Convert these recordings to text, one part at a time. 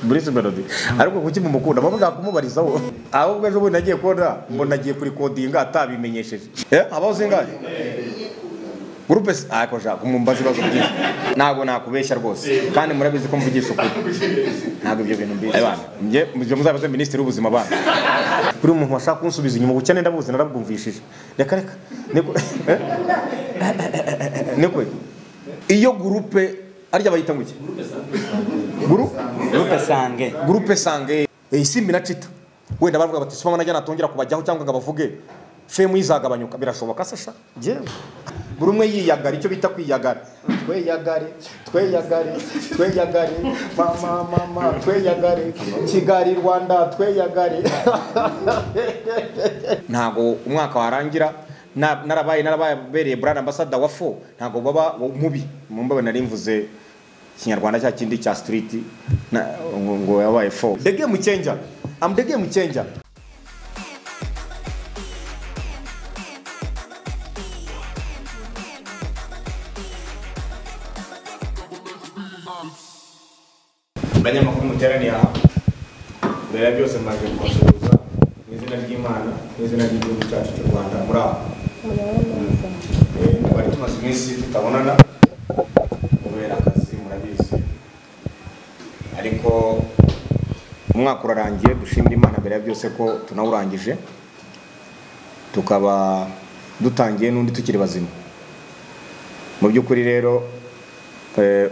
Bruce Melody ariko kuki mumukunda bavuga kumubarizaho ahubwo ejo bundi nagiye kubona mbona agiye kuri codinga atabimenyesheje. Abaho zingahe groupe ako ja kumumbaza ibibazo byinshi ntabwo nakubeshya rwose kandi murabizi ko mvugisha ukuri ntabwo ibyo bintu mbizi. Abana nge mujye muzabaze minisitiri w'ubuzima bana kuri umuntu washaka kunsubiza inyuma ubukene ndabuzi narabwumvishije reka reka niko iyo groupe arya bayita nguki groupe sange groupe sange Isimbi na Chita wenda bavuga bati soma najya natongera kubajyaho cyangwa ngo bavuge femu izagabanyuka birashoboka sasha jewe buri umwe yiyagara icyo bita kwiyagara tweyagare tweyagare tweyagare mama mama tweyagare Kigali Rwanda tweyagare. Ntago umwaka warangira narabaye narababereye brand ambassador wa fo ntago baba mubi mumbabe nari mvuze Kinyarwanda cya kindi cya street ngo yabaye fo the game changer. I'm the game changer. Banyamakuru muteraniye aha mbere ya byose mbaje kubasuhuza mu izina ry'Imana mu izina ry'igihugu cyacu cy'u Rwanda. Muri aho bari tumaze iminsi tutabonana kubera akazi murabizi, ariko umwaka urarangiye dushimira Imana mbere ya byose ko tunawurangije tukaba dutangiye n'undi tukiri bazima. Mu by'ukuri rero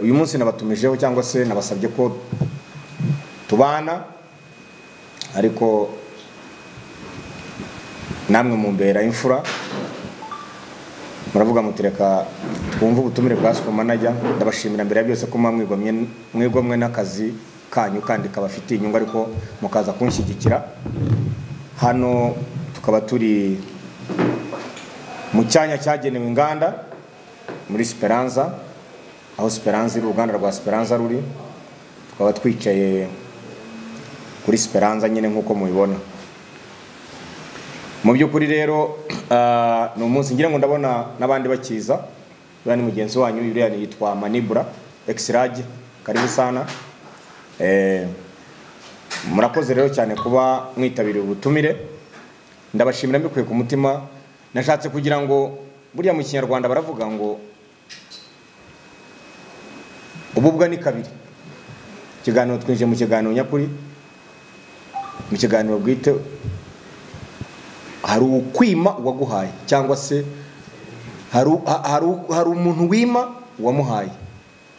uyu munsi nabatumijeho cyangwa se nabasabye ko tubana, ariko namwe mumbera imfura muravuga mutireka twumve ubutumire bwa Super Manager. Ndabashimira mbere ya byose ko mwigomwe n'akazi kanyu kandi kabafitiye inyungu ariko mukaza kunshyigikira. Hano tukaba turi mu cyanya cyagenewe inganda muri Speranza, aho Speranza iri, uruganda rwa Speranza ruri, tukaba twicaye kuri Speranza nyine nkuko mubibona. Mu by'ukuri rero ni umunsi ngira ngo ndabona n'abandi bakiza bani mugenzi wanyu yuriya yitwa Manibura Exrage, karibu sana. Murakoze rero cyane kuba mwitabiriye ubutumire, ndabashimira mbikuye ku mutima. Nashatse kugira ngo burya mu Kinyarwanda baravuga ngo ububwa ni kabiri. Ikiganiro twinjiye mu kiganiro nyakuri, mu kiganiro bwite, hari ukwima uwaguhaye cyangwa se hari umuntu wima uwamuhaye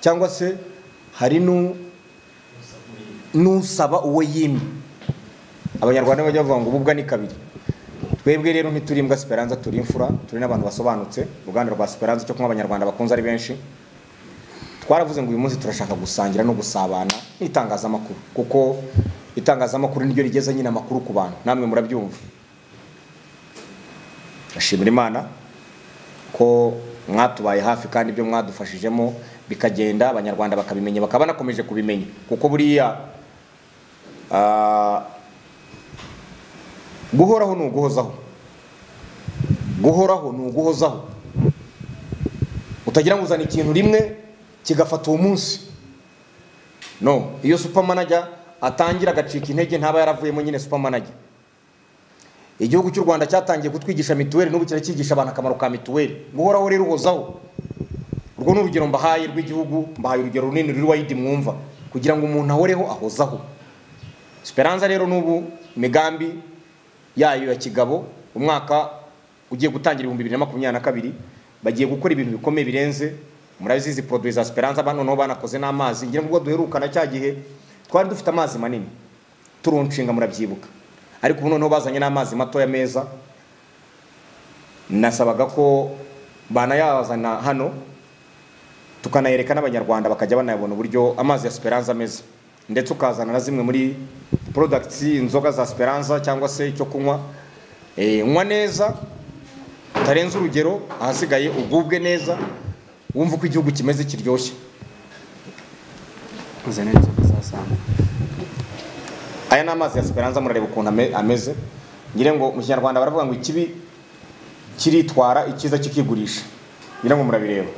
cyangwa se hari n'usaba uwo yimye. Abanyarwanda bajya bavuga ngo ububwa ni kabiri. Twebwe rero ntituri imbwa Speranza, turi imfura, turi n'abantu basobanutse. Uruganda rwa Speranza cyo kunywa abanyarwanda bakunze ari benshi. Twaravuze ngo uyu munsi turashaka gusangira no gusabana n'itangazamakuru, kuko itangazamakuru niryo rigeza nyine amakuru ku bantu, namwe murabyumva. Ndashimira Imana ko mwatubaye hafi kandi ibyo mwadufashijemo bikagenda abanyarwanda bakabimenya bakaba nakomeje kubimenya, kuko buriya guhoraho ni uguhozaho, guhoraho ni uguhozaho. Utagira ngo uzane ikintu rimwe kigafata uwo munsi. No, iyo Super Manager atangira agacika intege ntaba yaravuyemo nyine Super Manager. Igihugu cy'u Rwanda cyatangiye kutwigisha mituweli n'ubu kirakigisha abantu akamaro ka mituweli. Guhoraho rero uhozaho. Urwo ni urugero mbahaye rw'igihugu, mbahaye urugero runini ruri wayidi mwumva kugira ngo umuntu ahoreho ahozaho. Speranza rero n'ubu migambi yayo ya kigabo, umwaka ugiye gutangira 2022 bagiye gukora ibintu bikomeye birenze. Murabizi izi produits za Speranza bano no banakoze n'amazi, ngira ngo duherukana cya gihe twari dufite amazi manini turunshinga murabyibuka, ariko ubu noneho bazanye n'amazi matoya meza. Nasabaga ko banayazana hano tukanayereka n'abanyarwanda bakajya banayabona uburyo amazi ya Speranza ameze, ndetse ukazana na zimwe muri products inzoga za Speranza cyangwa se icyo kunywa. Nywa neza utarenze urugero, ahasigaye ugubwe neza wumva uko igihugu kimeze kiryoshye. Uzane inzoga za Samba. Aya ni amazi ya Speranza, murareba ukuntu ameze. Ngira ngo mu Kinyarwanda baravuga ngo ikibi kiritwara ikiza kikigurisha. Ngira ngo murabireba.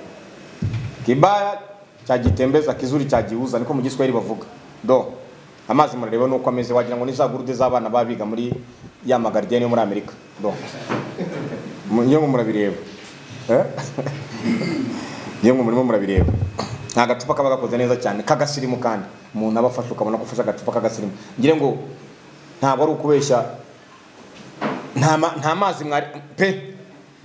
Kibaya cyagitembeza kizuri cyagihuza, niko mu Giswahili bavuga. Do. Amazi murareba nuko ameze, wagira ngo ni za gurude z'abana babiga muri ya magaridiyani yo muri Amerika. Niyo ngo murabireba, niyo ngo murimo murabireba. Nta gacupa kaba gakoze neza cyane k'agasirimu, kandi umuntu aba afashe ukabona ko ufashe agacupa k'agasirimu. Ngira ngo ntabwo ari ukubeshya, nta mazi mwari pe.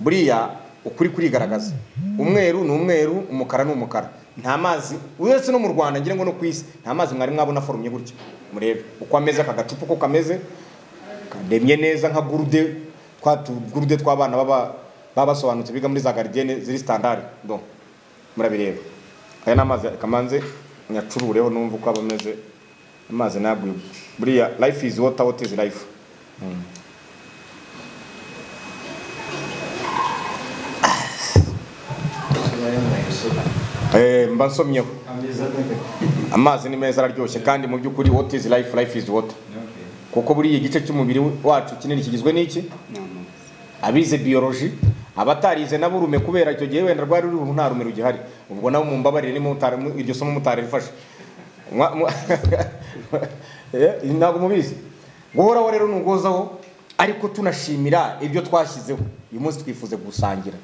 Buriya ukuri kurigaragaza, umweru ni umweru, umukara ni umukara. Nta mazi uretse no mu Rwanda, ngira ngo no ku isi nta mazi mwari mwabona forumye gutya. Murebe uko ameze aka gacupa, uko kameze, kandemye neza nka gurude, twa gurude tw'abana baba basobanutse biga muri za gardienne ziri standard. Donc murabireba, aya ni amazi kamanze nyacurureho numva uko aba ameze. Amazi nabwo buriya life is water, what is life? Mba nsomyeho. Amazi ni meza, araryoshye, kandi mu by'ukuri what is life? Life is water. Kuko buriya igice cy'umubiri wacu kinini kigizwe n'iki? Abize biology, abatarize n'aburume kubera icyo gihe wenda rwari ruri nta rume rugihari, ubwo nabo mumbabarire ni mutari iryo somo mutarifashe. Ntabwo mubizi. Guhoraho rero nugozaho, ariko tunashimira ibyo twashyizeho. Uyu munsi twifuze gusangira,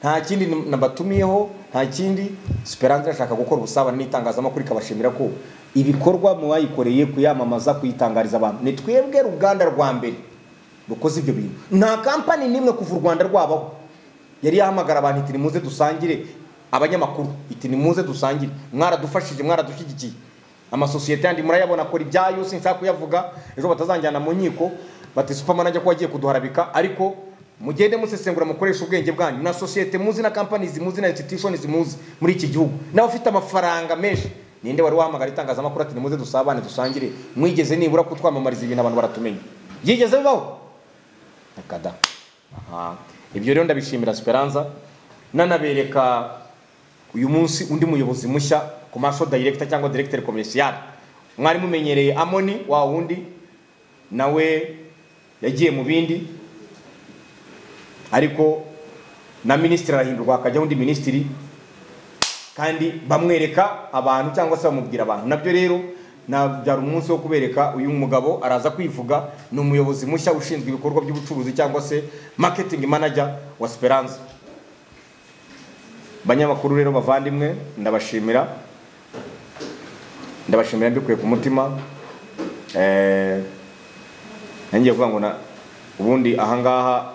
nta kindi nabatumiyeho, nta kindi. Speranza irashaka gukora ubusabane n'itangazamakuru, ikabashimira ko ibikorwa mwayikoreye, kuyamamaza, kuyitangariza abantu. Ni twebwe ruganda rwa mbere rukoze ibyo bintu. Nta kampani nimwe kuva u Rwanda rwabaho yari yahamagara abantu iti nimuze dusangire, abanyamakuru iti nimuze dusangire, mwaradufashije, mwaradushyigikiye. Amasosiyete yandi murayabona akora ibyayo, sinshaka kuyavuga ejo batazanjyana mu nkiko bati supermanager ko wagiye kuduharabika. Ariko mugende musesengura, mukoresha ubwenge bwanyu, na sosiyete muzi, na companies muzi, na institutions muzi muri iki gihugu, n'abafite amafaranga menshi. Ninde wari wahamagara itangazamakuru ati nimuze dusabane dusangire? Mwigeze nibura kutwamamariza ibintu abantu baratumenya? Byigeze bibaho? Akada. Aha, ibyo rero ndabishimira Speranza. Nanabereka uyu munsi undi muyobozi mushya, commercial director cyangwa directeur commercial. Mwari mumenyereye Amoni wa wundi, nawe yagiye mu bindi, ariko na minisitiri arahindurwa akajya undi minisitiri, kandi bamwereka abantu cyangwa se bamubwira abantu. Nabyo rero nabyara umunsi wo kubereka uyu mugabo araza kwivuga. Ni umuyobozi mushya ushinzwe ibikorwa by'ubucuruzi cyangwa se marketing manager wa Speranza. Banyamakuru rero bavandimwe, ndabashimira, ndabashimira mbikuye ku mutima. Nangiye kuvuga ngo ubundi ahangaha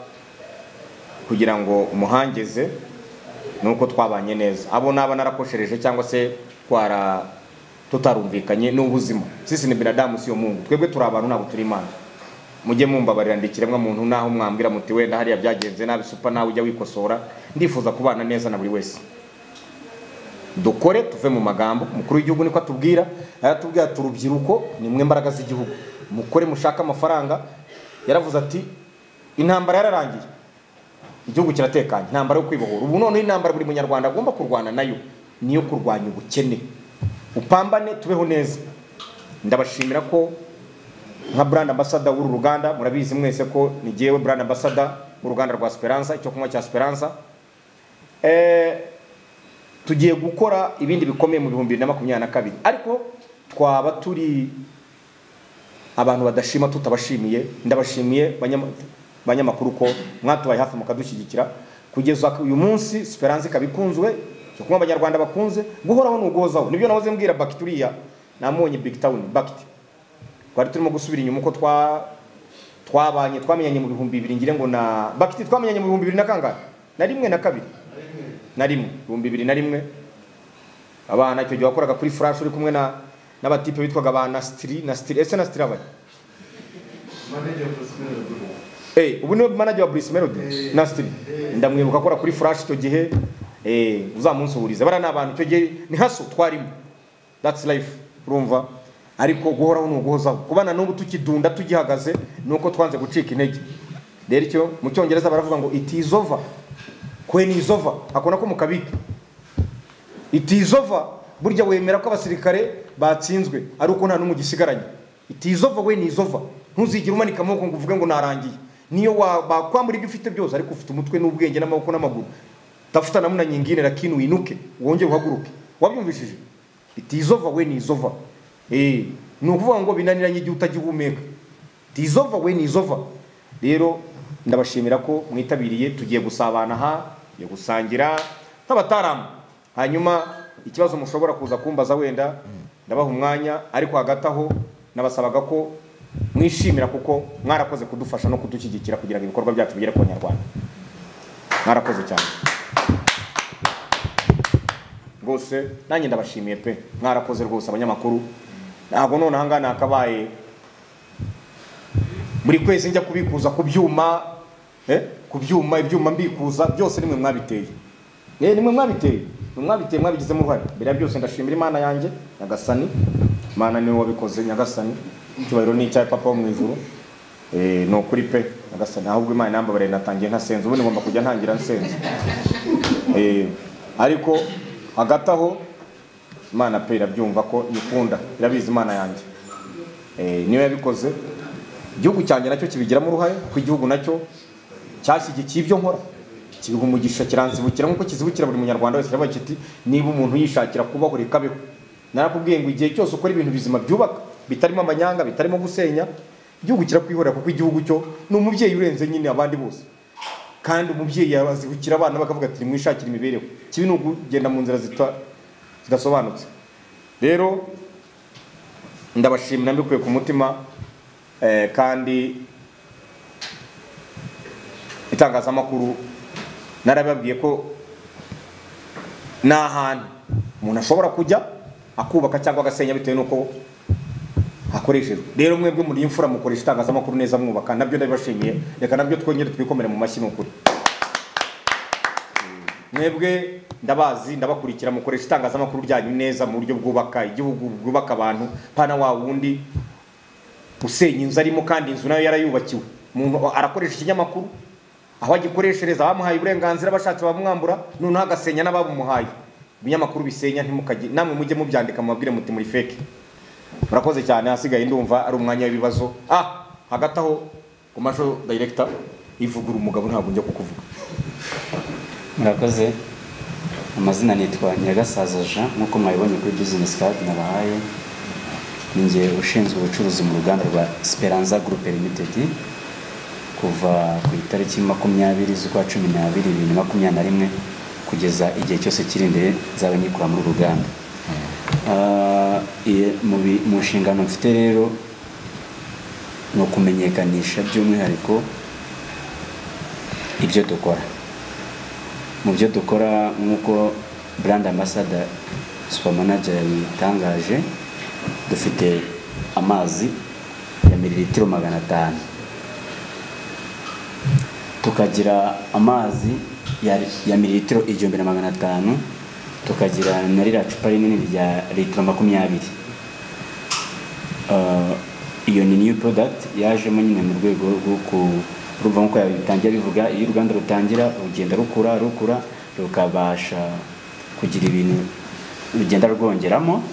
kugira ngo umuhangeze nuko twabanye neza, abo naba narakoshereje cyangwa se twara tutarumvikanye n'ubuzima. Sisi ni binadamu, siyo Mungu. Twebwe turi abantu, ntabwo turi Imana. Mujye mumbabarira, ndikiremwa muntu, naho mwambwira muti wenda hariya byagenze nabi, super nawe ujya wikosora. Ndifuza kubana neza na buri wese. Dukore tuve mu magambo. Umukuru w'igihugu niko atubwira, aratubwira ati urubyiruko ni mwe mbaraga z'igihugu, mukore mushaka amafaranga. Yaravuze ati intambara yararangiye, igihugu kiratekanye, intambara yo kwibohora. Ubu none intambara buri munyarwanda agomba kurwana nayo niyo kurwanya ubukene. Upambane tubeho neza. Ndabashimira ko nka brand ambassador w'uru ruganda, murabizi mwese ko ni jewe brand ambassador w'uruganda rwa Speranza, icyo kunywa cya Speranza. Tugiye gukora ibindi bikomeye mu 2022, ariko twaba turi abantu badashima tutabashimiye. Ndabashimiye banyamakuru ko mwatubaye hafi mukadushyigikira kugeza uyu munsi. Speranza ikabikunzwe, cyo kunywa abanyarwanda bakunze. Guhoraho nugozaho, nibyo nahoze mbwira Bakituriya, namonye Big Town Bakiti. Twari turimo gusubira inyuma uko twabanye, twamenyanye mu 2000, ngire ngo na Bakiti twamenyanye mu 2000 na kangahe? Na rimwe na kabiri na rimwe, 2001. Abana icyo gihe wakoraga kuri Flash uri kumwe na n'abatipe bitwaga ba Nastri, Nastri ese Nastri abaye ubu niwe manager wa Bruce Melody, Nastri. Ndamwibuka akora kuri Flash icyo gihe. Uzamunsuhurize bara n'abantu icyo gihe ni haso twarimo. That's life, urumva. Ariko guhoraho nuguhozaho, kubana n'ubu tukidunda tugihagaze nuko twanze gucika intege. Rero icyo mu cyongereza baravuga ngo it is over when is over, akona ko mukabike. It is over, burya wemera ko abasirikare batsinzwe ari uko nta n'umwe gisigaranye. It is over when is over. Ntuzigire umanika amaboko ngo uvuge ngo narangiye. Niyo bakwambura ibyo ufite byose, ariko ufite umutwe n'ubwenge n'amaboko n'amaguru, tafuta namna nyingine lakini uinuke wongere uhaguruke. Wabyumvishije? It is over when is over. Ni ukuvuga ngo binaniranye igihe utagihumeka. It is over when is over. Rero ndabashimira ko mwitabiriye, tugiye gusabana aha, tugiye gusangira nk'abataramu. Hanyuma ikibazo mushobora kuza kumbaza wenda ndabaha umwanya, ariko hagati aho nabasabaga ko mwishimira kuko mwarakoze kudufasha no kudushyigikira kugira ngo ibikorwa byacu bigere ku Banyarwanda. Mwarakoze cyane rwose, nanjye ndabashimiye pe, mwarakoze rwose abanyamakuru. Ntabwo none aha ngaha nakabaye buri kwezi njya kubikuza ku byuma, ku byuma, ibyuma mbikuza byose nimwe mwabiteye. Nimwe mwabiteye, nimwe mwabiteye, mwabigizemo uruhare. Mbere ya byose ndashimira Imana yanjye Nyagasani, Imana niwe wabikoze Nyagasani, icyubahiro ni icyawe Papa wo mu ijuru. Ni ukuri pe Nyagasani, ahubwo Imana inambabarire natangiye ntasenze, ubundi ngomba kujya ntangira nsenze. Ariko hagati aho Imana pe irabyumva ko nyikunda, irabizi Imana yanjye. Niyo yabikoze. Igihugu cyanjye nacyo kibigiramo uruhare, kuko igihugu nacyo cyashyigikiye ibyo nkora, kibiha umugisha, kiranzibukira nk'uko kizibukira buri munyarwanda wese. Kiravuga kiti niba umuntu yishakira kubaho reka abeho. Narakubwiye ngo igihe cyose ukora ibintu bizima byubaka, bitarimo amanyanga, bitarimo gusenya, igihugu kirakwihorera, kuko igihugu cyo ni umubyeyi urenze nyine abandi bose. Kandi umubyeyi yazibukira abana bakavuga ati nimwishakire imibereho. Kibi ni ukugenda mu nzira zidasobanutse. Rero ndabashimira mbikuye ku mutima. Kandi itangazamakuru narababwiye ko ni ahantu umuntu ashobora kujya akubaka cyangwa agasenya bitewe n'uko hakoreshejwe. Rero mwebwe muri imfura mukoresha itangazamakuru neza mwubaka, nabyo ndabibashimiye. Reka nabyo twongere twikomere mu mashyi n'ukuri. Mwebwe ndabazi, ndabakurikira, mukoresha itangazamakuru ryanyu neza mu buryo bwubaka igihugu, bwubaka abantu, pana wa wundi usenya inzu arimo kandi inzu nayo yarayubakiwe. Umuntu arakoresha ikinyamakuru aho agikoreshereza, bamuhaye uburenganzira, bashatse bamwambura, noneho agasenya n'ababumuhaye. Ibinyamakuru bisenya ntimukajye, namwe mujye mubyandika mubabwire muti muri fake. Murakoze cyane, hasigaye ndumva ari umwanya w'ibibazo. Hagati aho Commercial Director ivugura umugabo ntabwo njya kukuvuga. Murakoze. Amazina nitwa Nyagasaza Jean, nkuko mwabibonye kuri business card nabahaye. Ninjye ushinzwe ubucuruzi mu ruganda rwa Speranza Group Limited kuva ku itariki 20 z'ukwa 12 2021 kugeza igihe cyose kiri imbere nzaba nyikora muri ruganda. Mu nshingano mfite rero ni ukumenyekanisha by'umwihariko ibyo dukora. Mu byo dukora nk'uko brand ambassador super manager yabitangaje, dufite amazi ya mililitiro 500, tukagira amazi ya mililitiro 1500, tukagira na ririya cupa rinini rya litiro 20. Iyo ni new product yajemo nyine mu rwego rwo kurumva nkuko yabitangiye bivuga, iyo uruganda rutangira rugenda rukura rukabasha kugira ibintu rugenda rwongeramo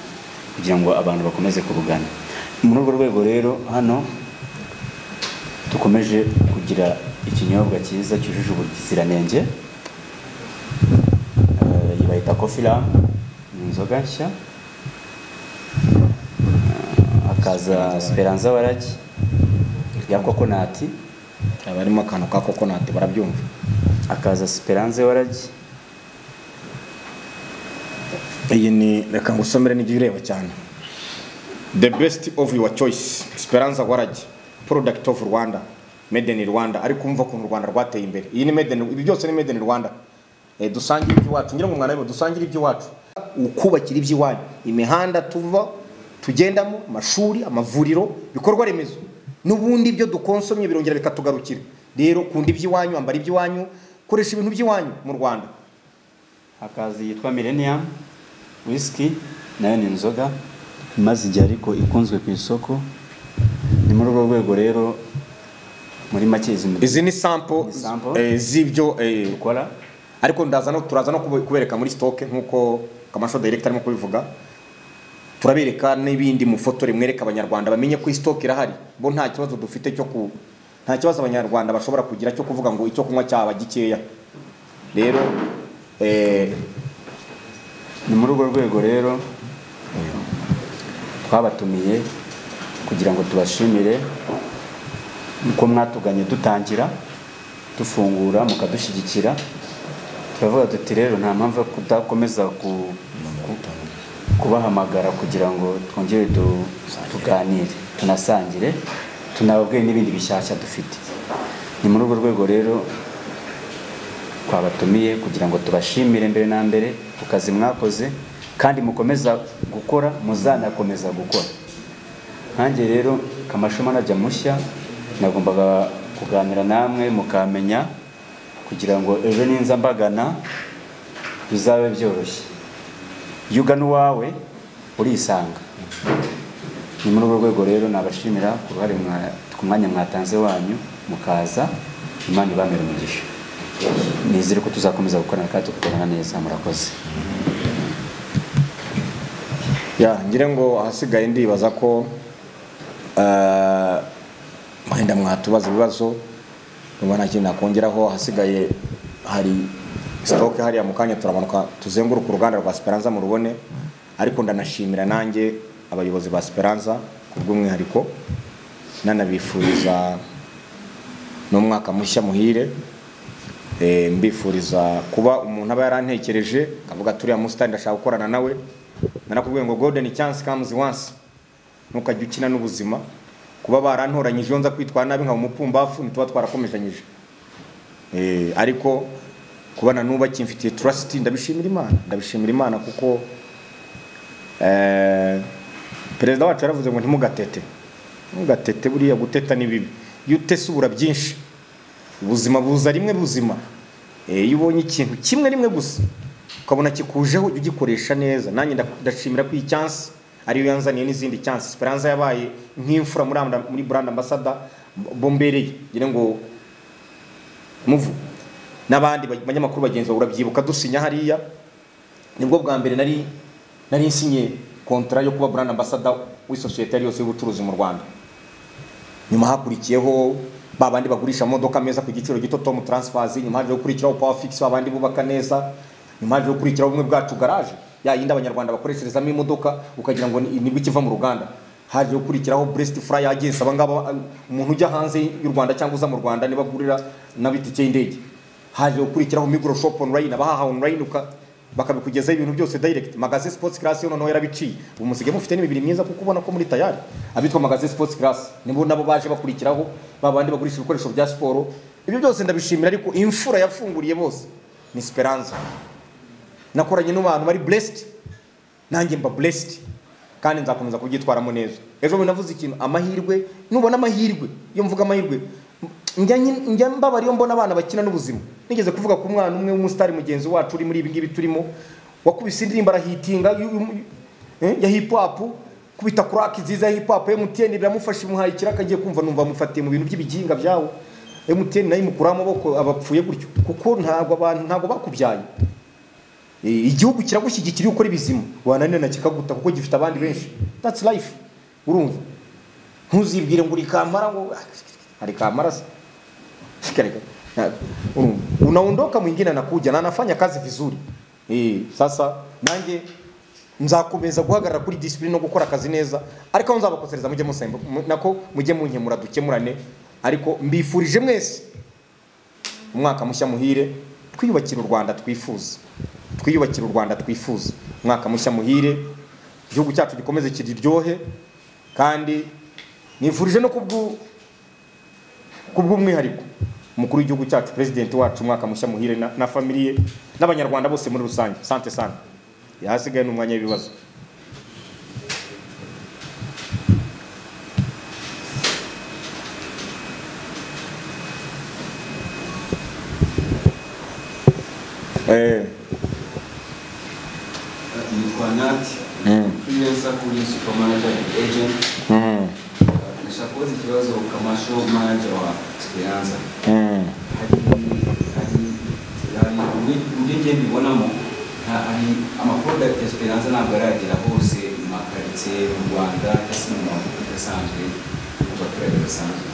kugira ngo abantu bakomeze kurugana. Muri urwo rwego rero hano dukomeje kugira ikinyobwa cyiza cyujuje ubuziranenge, bayita Coffee Rum, ni inzoga nshya. Hakaza Speranza Waragi ya coconut, abarimo akantu ka coconut barabyumva. Hakaza Speranza Waragi, iyi ni reka ngusomere n'ijye ureba cyane. The best of your choice, Speranza Waragi, product of Rwanda, made in Rwanda. Ariko umva ukuntu u Rwanda rwateye imbere. Iyi ni made in, ibi byose ni made in Rwanda. Dusangire iby'iwacu, ngira ngo mwana wabo dusangire iby'iwacu, ukubakira iby'iwanyu, imihanda tuva tugendamo, amashuri, amavuriro, bikorwa remezo, n'ubundi ibyo dukonsomye birongera bikatugarukira. Rero kunda iby'iwanyu, ambara iby'iwanyu, koresha ibintu by'iwanyu mu Rwanda. Hakaza yitwa Millennium Whisky, nayo ni inzoga imaze igihe ariko ikunzwe ku isoko. Ni muri urwo rwego rero muri make izi ni sample z'ibyo dukora, ariko ndaza no turaza no kubereka muri stock nkuko Commercial Director arimo kubivuga. Turabereka n'ibindi mu foto rimwereka abanyarwanda bamenye ko stock irahari, bo nta kibazo dufite cyo ku nta kibazo abanyarwanda bashobora kugira cyo kuvuga ngo icyo kunywa cyaba gikeya. Rero ni muri urwo rwego rero twabatumiye kugira ngo tubashimire uko mwatuganye dutangira dufungura mukadushyigikira. Turavuga tuti rero nta mpamvu yo kudakomeza kubahamagara kugira ngo twongere tuganire, tunasangire, tunababwire n'ibindi bishyashya dufite. Ni muri urwo rwego rero twabatumiye kugira ngo tubashimire mbere na mbere ku kazi mwakoze, kandi mukomeza gukora, muzanakomeza gukora. Nkanjye rero Kamasho manager mushya nagombaga kuganira namwe mukamenya kugira ngo ejo ninza mbagana bizabe byoroshye. Iyo ugana uwawe urisanga. Ni muri urwo rwego rero nabashimira ku ruhare ku mwanya mwatanze wanyu mukaza. Imana ibamere umugisha. Nizere ko tuzakomeza gukorana kandi tugakorana neza. Murakoze. Ya, ngira ngo ahasigaye ndibaza ko mwenda mwatubaza ibibazo, nubona kintu nakongeraho. Ahasigaye hari stock hariya mu kanya turamanuka tuzenguruka uruganda rwa Speranza mu rubone. Ariko ndanashimira nanjye abayobozi ba Speranza kubw'umwihariko, nanabifuriza n'umwaka mushya muhire. Mbifuriza kuba umuntu aba yarantekereje akavuga turiya musitari ndashaka gukorana nawe. Narakubwiye ngo golden chance comes once, ntukajya ukina n'ubuzima. Kuba barantoranyije iyo nza kwitwara nabi nka umupumbafu ntituba twarakomezanyije. Ariko kuba na nuba kimfitiye trust, ndabishimira Imana, ndabishimira Imana kuko perezida wacu yaravuze ngo ntimugatete, ntugatete, buriya guteta ni bibi. Iyo utese ubura byinshi, ubuzima buza rimwe buzima. Iyo ubonye ikintu kimwe rimwe gusa ukabona kikujeho ujye ugikoresha neza. Nanjye ndashimira ko iyi chance ariyo yanzaniye n'izindi chance. Speranza yabaye nk'imfura muri brand ambassador bombereye, ngira ngo muvu n'abandi banyamakuru bagenzi urabyibuka dusinya hariya, nibwo bwa mbere nari nsinye contrat yo kuba brand ambassador w'isosiyete yose y'ubucuruzi mu Rwanda. Nyuma hakurikiyeho babandi bagurisha imodoka meza ku giciro gito, Tom Transfers. Nyuma haje gukurikiraho Power Fix, babandi bubaka neza. Nyuma haje gukurikiraho ubumwe bwacu garage, ya yindi abanyarwanda bakoresherezamo imodoka ukagira ngo nibwo ikiva mu ruganda. Haje gukurikiraho Breast Fry Agency, abangaba umuntu ujya hanze y'u Rwanda cyangwa uza mu Rwanda nibagurira nabitike y'indege. Haje gukurikiraho Migros Shop Online, abahaha online bakabikugezaho ibintu byose direct. Magasin Sports Class yo noneho yarabiciye, ubu musige mufite n'imibiri myiza kuko ubona ko muri tayari. Abitwa Magasin Sports Class nibo nabo baje bakurikiraho, babandi bagurisha ibikoresho bya siporo. Ibyo byose ndabishimira, ariko imfura yafunguriye bose ni Speranza. Nakoranye n'abantu bari blessed, nanjye mba blessed, kandi nzakomeza kubyitwaramo neza. Ejo bundi navuze ikintu, amahirwe, nubona amahirwe, iyo mvuga amahirwe njya mbabara iyo mbona abana bakina n'ubuzima. Nigeze kuvuga ku mwana umwe w'umusitari mugenzi wacu uri muri ibi ngibi turimo, wakubise indirimbo arahitinga ya hip hop, kubita crack nziza ya hip hop, MTN biramufasha imuhaye ikiraka, agiye kumva numva amufatiye mu bintu by'ibiginga byawo. MTN nayo imukura amaboko abapfuye gutyo, kuko ntabwo abantu ntabwo bakubyaye. Igihugu kiragushyigikira ukora ibizima, wananirana kikaguta kuko gifite abandi benshi. That's life. Urumva, ntuzibwire ngo uri kamara, ngo hari kamara se. Unaondoka mwingine anakuja na anafanya kazi vizuri. Sasa nanjye nzakomeza guhagarara kuri discipline no gukora akazi neza, ariko nzabakosereza mujye musemba nako mujye munkemura dukemurane. Ariko mbifurije mwese umwaka mushya muhire, twiyubakira u Rwanda twifuza, twiyubakira u Rwanda twifuza. Umwaka mushya muhire, igihugu cyacu gikomeze kiriryohe, kandi nifurije no kubw'umwihariko umukuru w'igihugu cyacu president wacu umwaka mushya muhire na familie n'abanyarwanda bose muri rusange. Sante sana. Yahasigaye n'umwanya w'ibibazo. Nitwa Nat, freelancer kuri super manager and agent. Ndashaka kubaza ikibazo Kamasho manager wa Speranza. Hari uburyo ngiye mbibonamo, hari amaproduct ya Speranza ntabwo aragera hose mu makaritsiye mu Rwanda cyangwa se mu maduka asanzwe ku baturage basanzwe.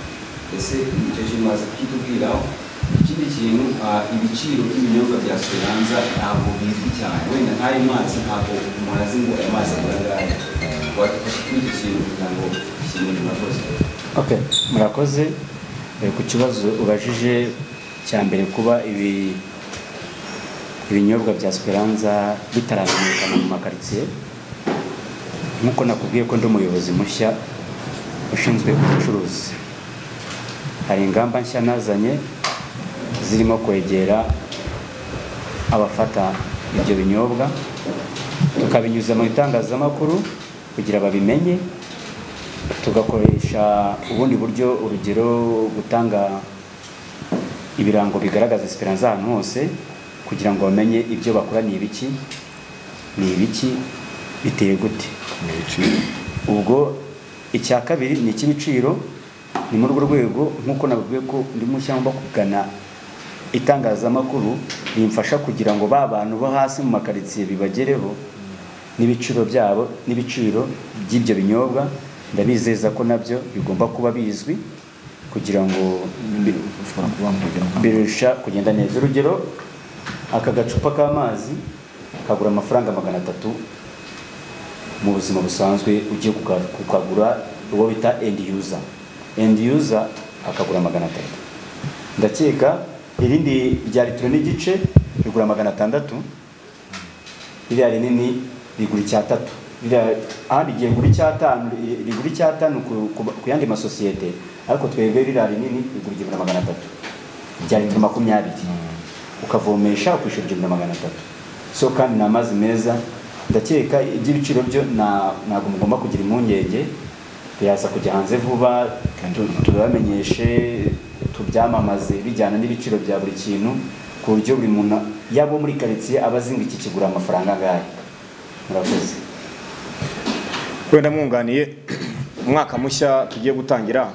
Ese icyo kintu waza kukitubwiraho? Ikindi kintu, ibiciro by'ibinyobwa bya Speranza ntabwo bizwi cyane, wenda nk'ayo mazi ntabwo umuntu azi ngo aya mazi agura angahe. Wadufasha kuri icyo kintu kugira ngo ikintu murakoze. Okay, murakoze. Ku kibazo ubajije cya mbere, kuba ibinyobwa bya Speranza bitaramenyekana mu makaritsiye, nk'uko nakubwiye ko ndi umuyobozi mushya ushinzwe ubucuruzi, hari ingamba nshya nazanye zirimo kwegera abafata ibyo binyobwa, tukabinyuza mu itangazamakuru kugira babimenye, tugakoresha ubundi buryo, urugero gutanga ibirango bigaragaza Esperanza ahantu hose kugira ngo bamenye ibyo bakora ni ibiki, ni ibiki, biteye gute. Ubwo icya kabiri ni icy'ibiciro. Ni muri urwo rwego nk'uko nababwiye ko ndi mushya ngomba kugana itangazamakuru rimfasha kugira ngo ba bantu bo hasi mu makaritsiye bibagereho n'ibiciro byabo n'ibiciro by'ibyo binyobwa. Ndabizeza ko nabyo bigomba kuba bizwi kugira ngo birusha kugenda neza. Urugero, aka gacupa k'amazi kagura amafaranga 300 mu buzima busanzwe, ugiye kukagura uwo bita end user, end user akagura 300. Ndakeka irindi rya litiro n'igice rigura 600, ririya rinini rigura 3. Ahandi igihe rigura 5, rigura 5 ku yandi masosiyete, ariko twebwe ririya rinini rigura 1300 rya litiro 20, ukavomesha ukishyura 1300. So kandi ni amazi meza. Ndakeka iby'ibiciro byo ntabwo mugomba kugira impungenge, biraza kujya hanze vuba, tubamenyeshe, tubyamamaze bijyana n'ibiciro bya buri kintu, ku buryo buri muntu yaba muri karitsiye aba azi ngo iki kigura amafaranga angahe. Murakoze. Wenda mwunganiye, umwaka mushya tugiye gutangira,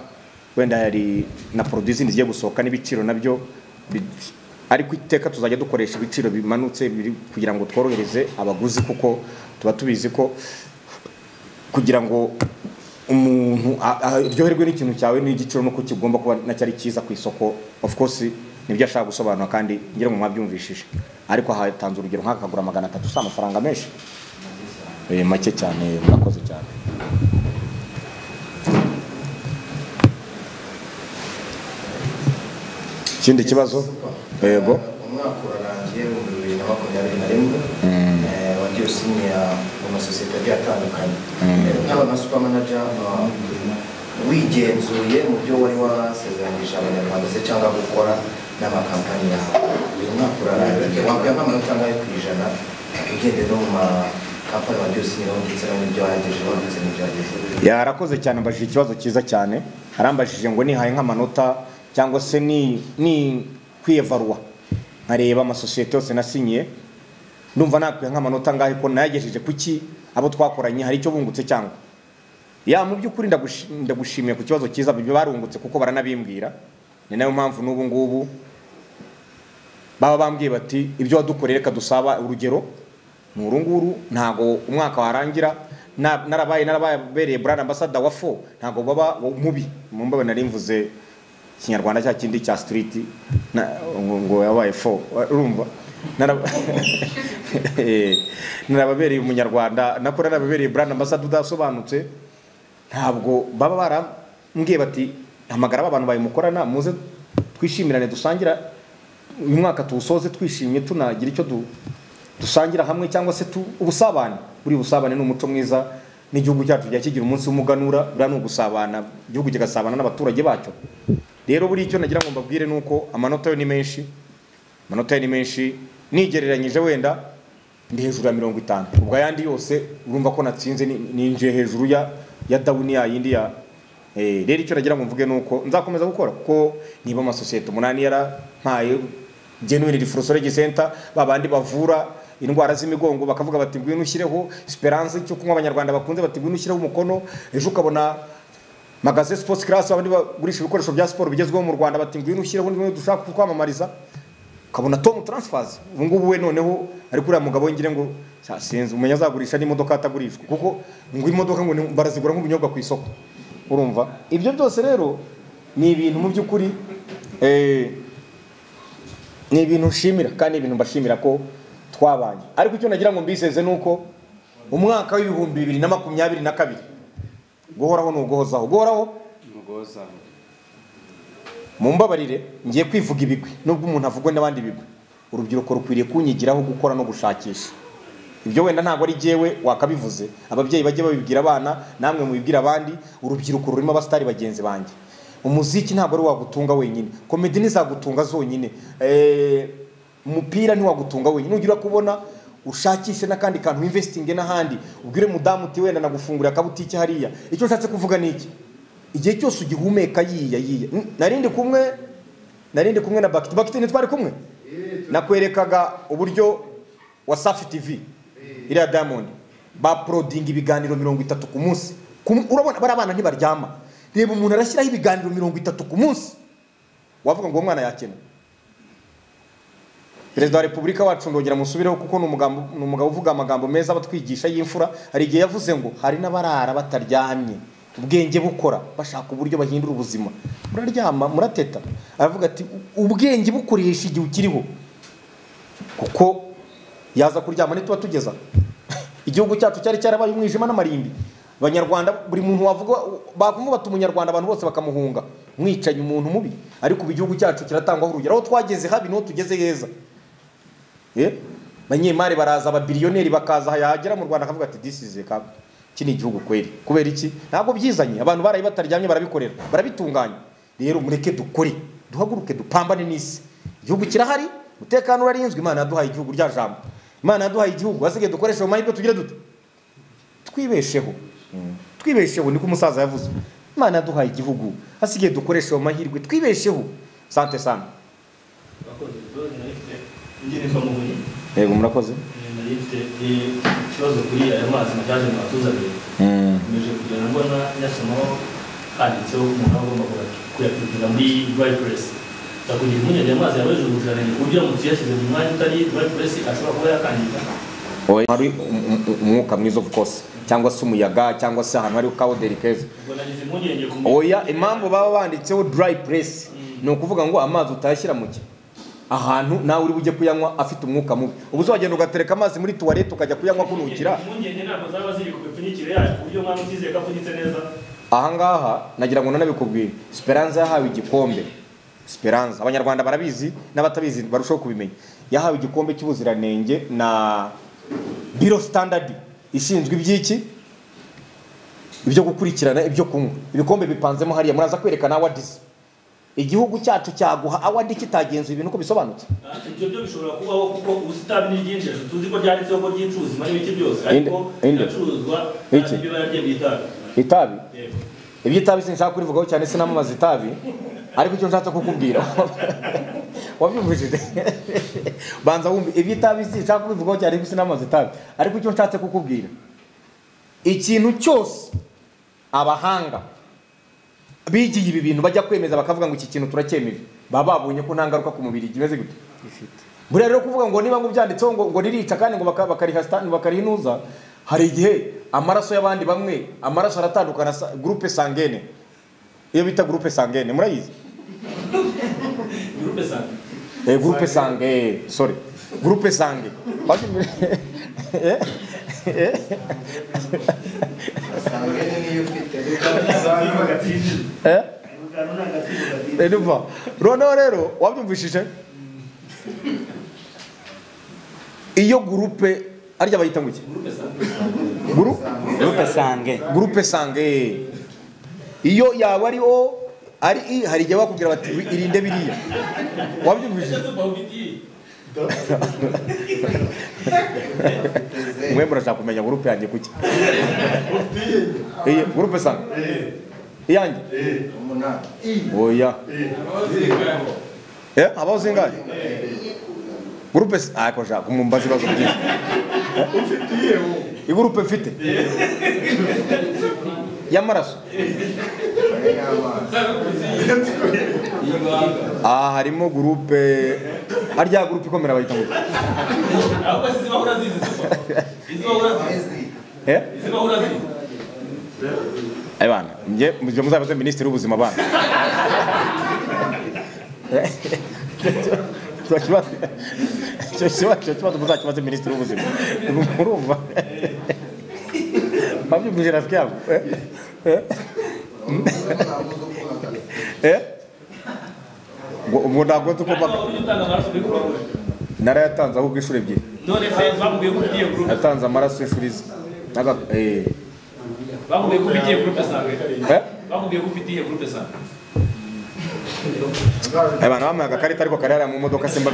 wenda hari na produits zindi zigiye gusohoka n'ibiciro nabyo, ariko iteka tuzajya dukoresha ibiciro bimanutse kugira ngo tworohereze abaguzi, kuko tuba tubizi ko kugira ngo umuntu aryoherwe n'ikintu cyawe n'igiciro nuko kigomba kuba nacyo ari cyiza ku isoko. Of course nibyo ashaka gusobanura kandi ngira ngo mwabyumvishije, ariko hatanze urugero nk'akagura 300, si amafaranga menshi, make cyane. Murakoze cyane. Ikindi kibazo? Yego. Umwaka urarangiye 2021, wagiye usinya mu masosiyete agiye atandukanye. Nk'aba nka super manager, wigenzuye mu byo wari wasezeranyije abanyarwanda se cyangwa gukora n'amakampani yawe, uyu mwaka urarangiye wakwiye nk'amanota angahe ku ijana ugendeye no mu makampani wagiye usinyiraho ndetse n'ibyo wagejejeho ndetse n'ibyo wagejejeho? Yarakoze cyane, ambajije ikibazo cyiza cyane. Arambajije ngo nihaye nk'amanota cyangwa se ni kwiyevarwa nkareba amasosiyete yose nasinyiye, ndumva nakwiye nk'amanota angahe ko nayagejeje kuki abo twakoranye hari icyo bungutse cyangwa ya. Mu by'ukuri ndagushimiye ku kibazo cyiza, barungutse kuko baranabimbwira. Ni nayo mpamvu n'ubu ngubu baba bambwiye bati ibyo wadukoreye reka dusaba. Urugero ni uru nguru, ntago umwaka warangira narabaye brand ambassador wa fo, ntago baba mubi mumbabe nari mvuze Kinyarwanda cya kindi cya street ngo yabaye fo, urumva narababereye umunyarwanda nako narababereye brand ambassador udasobanutse. Ntabwo baba barambwiye bati hamagara abantu bayimukorana muze twishimirane, dusangira uyu mwaka tuwusoze twishimye, tunagira icyo dusangira hamwe cyangwa se ubusabane. Buri busabane ni umuco mwiza n'igihugu cyacu kijya kigira umunsi w'umuganura, buriya ni ugusabana, igihugu kigasabana n'abaturage bacyo. Rero buri icyo nagira ngo mbabwire nuko amanota yo ni menshi, amanota yo ni menshi nigereranyije wenda ndi hejuru ya 50, ubwo ayandi yose urumva ko natsinze, ninjiye hejuru ya down ya yindi ya. Rero icyo nagira ngo mvuge nuko nzakomeza gukora, kuko niba amasosiyete 8 yarampaye genuine reflexology center, babandi bavura indwara z'imigongo bakavuga bati ngwino ushyireho Esperance cyo kunywa abanyarwanda bakunze, bati ngwino ushyireho umukono. Ejo ukabona magasin sports class abandi bagurisha ibikoresho bya siporo bigezweho mu Rwanda bati ngwino ushyireho nimwe dushaka kwamamariza. Ukabona Tom Transfers ubu ngubu we noneho ari kuri mugabo ngire ngo sinzi umenya azagurisha n'imodoka atagurishwa, kuko ngo imodoka ngo barazigura nk'ubunyobwa ku isoko. Urumva ibyo byose rero ni ibintu mu by'ukuri ni ibintu nshimira kandi ibintu mbashimira ko twabanye. Ariko icyo nagira ngo mbiseze nuko Umwaka w'2022 guhoraho ni uguhozaho. Guhoraho Mugoza. Mumbabarire ngiye kwivuga ibigwi nubwo umuntu avugwa n'abandi bigwi. Urubyiruko rukwiriye kunyigiraho gukora no gushakisha. Ibyo wenda ntabwo ari jewe wakabivuze, ababyeyi bajye babibwira abana, namwe mubibwira abandi. Urubyiruko rurimo abastari bagenzi banjye. Umuziki ntabwo ari wagutunga wenyine, komedi ntizagutunga zonyine, umupira ntiwagutunga wenyine. Nugira kubona ushakishe n'akandi kantu, investing n'ahandi, ubwire mudamu uti wenda nagufungurira akabutike hariya. Icyo nshatse kuvuga ni iki? Igihe cyose ugihumeka yiya yiya. Narindi kumwe na Bakiti. Bakiti ntitwari kumwe? Nakwerekaga uburyo wa Safi TV iriya Diamond ba prodinga ibiganiro 30 ku munsi. Urabona bari abana ntibaryama. Reba umuntu arashyiraho ibiganiro 30 ku munsi, wavuga ngo uwo mwana yakena. Perezida wa Repubulika wacu ndongera musubireho kuko ni umugabo uvuga amagambo meza abatwigisha y'imfura. Hari igihe yavuze ngo hari n'abarara bataryamye, ubwenge bukora bashaka uburyo bahindura ubuzima. Muraryama murateta. Aravuga ati ubwenge bukoresha igihe ukiriho, kuko yaza kuryama ntituba tugeza. Igihugu cyacu cyari cyarabaye umwijima n'amarimbi. Abanyarwanda buri muntu wavuga bakumva bati umunyarwanda abantu bose bakamuhunga, mwicanye umuntu mubi. Ariko ubu igihugu cyacu kiratangwaho urugero, aho twageze habi niho tugeze heza. Banyemari baraza, ababiliyoneri bakaza, yagera mu Rwanda akavuga ati this is a cup. Iki ni igihugu kweri. Kubera iki? Ntabwo byizanye, abantu barayi bataryamye barabikorera, barabitunganya. Rero mureke dukore, duhaguruke dupambane n'isi. Igihugu kirahari, umutekano urarinzwe. Imana yaduhaye igihugu, rya jambo Imana yaduhaye igihugu, hasigaye dukoreshe mu mahirwe tugire dute? Twibesheho. Twibesheho niko umusaza yavuze. Imana yaduhaye igihugu, hasigaye dukoreshe mu mahirwe twibesheho. Sante sana. Yego murakoze. Nari ikibazo kuri aya mazi mashyashya mwatuzaniye. Nkomeje kugenda mbona nyasomaho handitseho umuntu agomba kuyapimira muri dry press. Kugira impungenge amazi yabujije ubuziranenge ku buryo uramutse uyashyize mu mwanya utari dry press ashobora kuba yakangirika. Hari umwuka mwiza of course, cyangwa se umuyaga, cyangwa se ahantu hari kawuderi keza. Ubwo nagize impungenge ku Oya, impamvu baba banditseho dry press ni ukuvuga ngo amazi utayashyira mu ahantu nawe uri bujye kuyanywa afite umwuka mubi. Ubu uzagenda ugatereka amazi muri tuwarete ukajya kuyanywa kunukira. Impungenge ntabwo zaba ziri ku mipfunyikire yayo ku buryo mwaba mutizeye ko apfunyitse neza. Aha ngaha nagira ngo nanabikubwire, Speranza yahawe igikombe. Speranza abanyarwanda barabizi n'abatabizi barushaho kubimenya. Yahawe igikombe cy'ubuziranenge na Bureau Standard ishinzwe iby'iki? Ibyo gukurikirana ibyo kunywa. Ibikombe bipanzemo hariya, muraza kwerekana awards. Igihugu cyacu cyaguha award kitagenzuye ibintu uko bisobanutse. Ibyo byo bishobora kubaho kuko usitabi n'iryinjira tuzi ko ryanditseho ko ryicuza imari biki byose, ariko iracuruzwa ibibara rye bitabi. Itabi? Ibyo itabi sinshaka kurivugaho cyane, sinamamaza itabi, ariko icyo nshatse kukubwira wabyumvishije. Banza wumve, ibyo itabi sinshaka kubivugaho cyane ariko sinamamaza itabi, ariko icyo nshatse kukubwira, ikintu cyose abahanga bigiye ibi bintu bajya kwemeza bakavuga ngo iki kintu turacyemeje, baba babonye ko nta ngaruka ku mubiri kimeze gute ifite. Buriya rero kuvuga ngo niba ngo byanditseho ngo ririca kandi ngo bakariha stand bakarihinuza, hari igihe amaraso y'abandi bamwe amaraso aratandukana. Groupe sanguine, iyo bita groupe sanguine murayizi? Groupe sanguine. Groupe sanguine, sorry, groupe sanguine. Noneho rero wabyumvishije iyo groupe arya bayita ngo iki? Groupe sanguine. Groupe sanguine. Iyo yaba ari o ari i, hari igihe bakubwira bati irinde biriya. Wabyumvishije? Mwe murashaka kumenya groupe yanjye kuki? Iyi groupe sanguine. Iyanjye? Oya. Abaho zingahe? Groupe ako ja kumumbaza ibibazo byinshi. Igroupe mfite y'amaraso. Harimo groupe harya groupe ikomera bayita ngo. Ahubwo izi bahura zizi. Izi bahura zizi. Izi bahura zizi. Abana, nje muzabaze ministeri w'ubuzima bana. Cyo kibazo muzakibaze ministeri w'ubuzima. Murumva. Wabyumvise rafiki yangu? Ngo ntabwo nzi uko mpaka. Narayatanze ahubwo inshuro ebyiri. None se bamubwiye ko ufitiye groupe? Yatanze amaraso inshuro izi. Bamubwiye ko ufitiye groupe sange. Bamubwiye ko ufitiye groupe sange. Abantu bamuhaye agakarita ariko kari hariya mu modoka simba.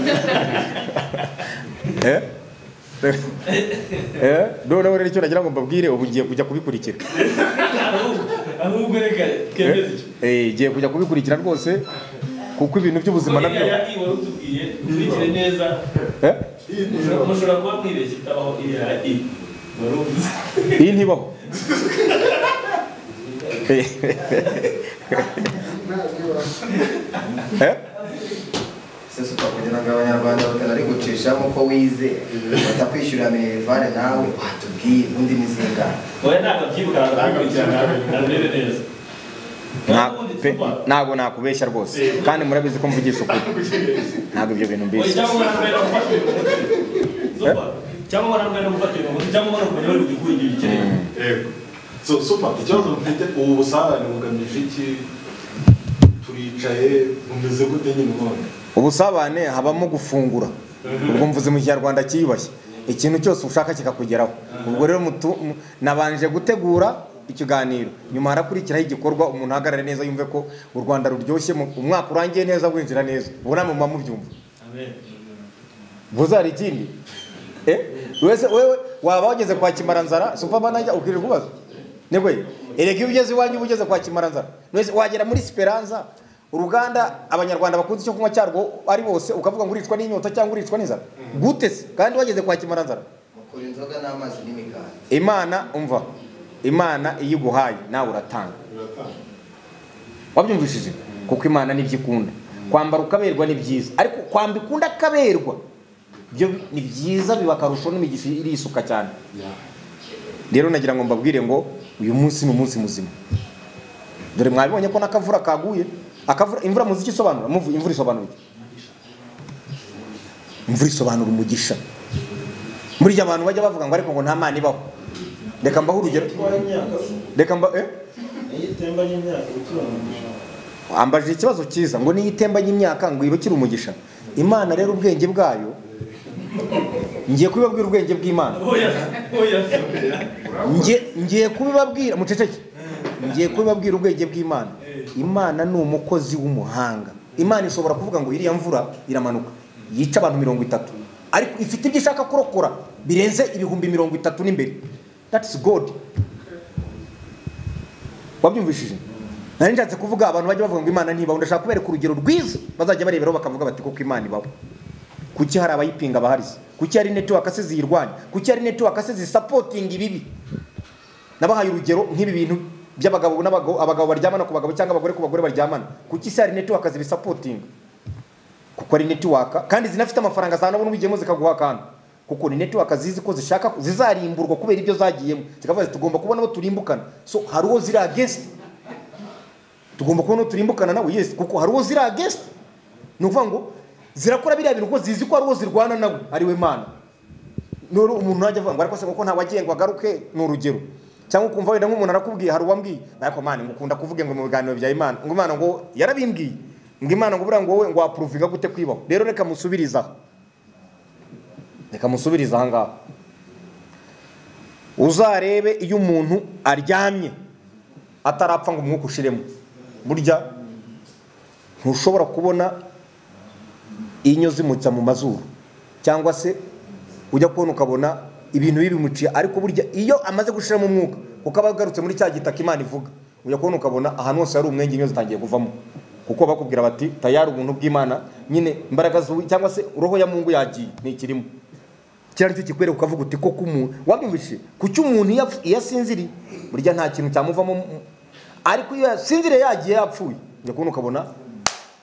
Noneho rero icyo nagira ngo mbabwire ubu ngiye kujya kubikurikira. Ahubwo reka twemeze icyo. Ngiye kujya kubikurikira rwose kuko ibintu by'ubuzima nabyo. Utubwiye ukurikire neza. Mushobora kuba mwibeshye itabaho iriya i. Iyi ntibaho. Se super kugira ngo abanyarwanda batanari gucishamo ko wize batakwishyura minerivare nawe watubwiye undi mizinga. Oya ntabwo byibuka ntabwo neza. Ntabwo nakubeshya rwose kandi murabizi ko mvugisha ukuri. Ntabwo ibyo bintu mbizi. Cyangwa warambwira gufata ibintu cyangwa warambwira bari kugikura igihe bikeneye. Yego. So super ikibazo mfite ubu busabane bugamije iki? Turicaye bumeze gute nyine ubona? Ubusabane habamo gufungura. Ubwo mvuze mu Kinyarwanda cyiyubashye. Ikintu cyose ushaka kikakugeraho. Ubwo rero nabanje gutegura ikiganiro nyuma harakurikiraho igikorwa umuntu ahagarare neza yumve ko u Rwanda ruryoshye umwaka urangiye neza winjira neza. Ubona mu mubyumva. Amen. Buzari ikindi. Wese wewe waba wageze kwa Kimaranzara super manager ukirirwa ubaza. Nigwe erega iyo ugeze iwanyu ugeze kwa Kimaranzara. Wese wagera muri Speranza uruganda abanyarwanda bakunze icyo kunywa cyarwo ari bose ukavuga ngo uricwa n'inyota cyangwa uricwa n'inzara. Gute se kandi wageze kwa Kimaranzara? Mukora inzoga n'amazi n'imigati. Imana umva. Imana iyiguhaye nawe uratanga. Wabyumvishije? Kuko Imana nibyo ikunda. Kwambara ukaberwa ni byiza ariko kwamba ikunda kaberwa byo ni byiza biba karusho n'imigisha irisuka cyane. Rero nagira ngo mbabwire ngo uyu munsi ni umunsi muzima. Dore mwabibonye ko nakavura kaguye. Akavura imvura muziki isobanura imvura isobanura iki? Imvura isobanura umugisha. Muri ya abantu bajya bavuga ngo ariko ngo nta mana ibaho. Reka mbaho urugero. Reka mba ambaje ikibazo cyiza ngo niyitemba y'imyaka ngo ibukire umugisha. Imana rero ubwenge bwayo ngiye kubibabwira ubwenge bw'Imana. Ngiye kubibabwira muceceke. Ngiye kubibabwira ubwenge bw'Imana. Imana ni umukozi w'umuhanga. Imana ishobora kuvuga ngo iriya mvura iramanuka yica abantu 30 ariko ifite ibyo ishaka kurokora birenze ibihumbi 30 n'imbere. That's God. Wabyumvishije? Nari nshatse kuvuga abantu bajya bavuga ngo Imana ntibaho, ndashaka kubereka urugero rwiza bazajya bareberaho bakavuga bati koko Imana ibaho. Kuki hari abayipinga baharize? Kuki hari network se ziyirwanya? Kuki hari network se zisupporting ibibi? Nabahaye urugero nk'ibi bintu by'abagabo n'abagabo, abagabo baryamana ku bagabo cyangwa abagore ku bagore baryamana. Kuki se hari network zibisupporting? Kuko ari network kandi zinafite amafaranga zanabona ubigemo zikaguha akantu. Kuko ni network zizi ko zishaka zizarimburwa kubera ibyo zagiyemo. Zikavuga ziti tugomba kubona abo turimbukana. So hari uwo ziri against. Tugomba kubona turimbukana nawe, yes, kuko hari uwo ziri against. Ni ukuvuga ngo zirakora biriya bintu kuko zizi ko ari uwo zirwana nawe ari we Mana. None umuntu najya avuga ngo ariko se kuko nta wagengwa agaruke ni urugero. Cyangwa ukumva wenda nk'umuntu arakubwiye hari uwambwiye ariko Mana ngukunda kuvuga ngo mu biganiro bya Imana ngo Imana ngo yarabimbwiye ngo Imana ngo buriya ngo wowe ngo waprovinga gute kwibaho. Rero reka musubiriza. Reka musubiriza aha ngaha. Uzarebe iyo umuntu aryamye atarapfa ngo umwuka ushiremo. Burya ntushobora kubona inyo zimutsa mu mazuru cyangwa se ujya kubona ukabona ibintu bibimuciye, ariko burya iyo amaze gushiramo umwuka kuko aba agarutse muri cya gitaka Imana ivuga, ujya kubona ukabona ahantu hose hari umwenge inyo zitangiye kuvamo, kuko bakubwira bati tayari ubuntu bw'Imana nyine imbaraga cyangwa se roho ya Mungu yagiye ntikirimo. Kira nicyo kikwereka ukavuga uti koko umuntu wabyumvise kuki umuntu iyo asinziriye burya nta kintu cyamuvamo, ariko iyo yasinziriye yagiye yapfuye ujya kubona ukabona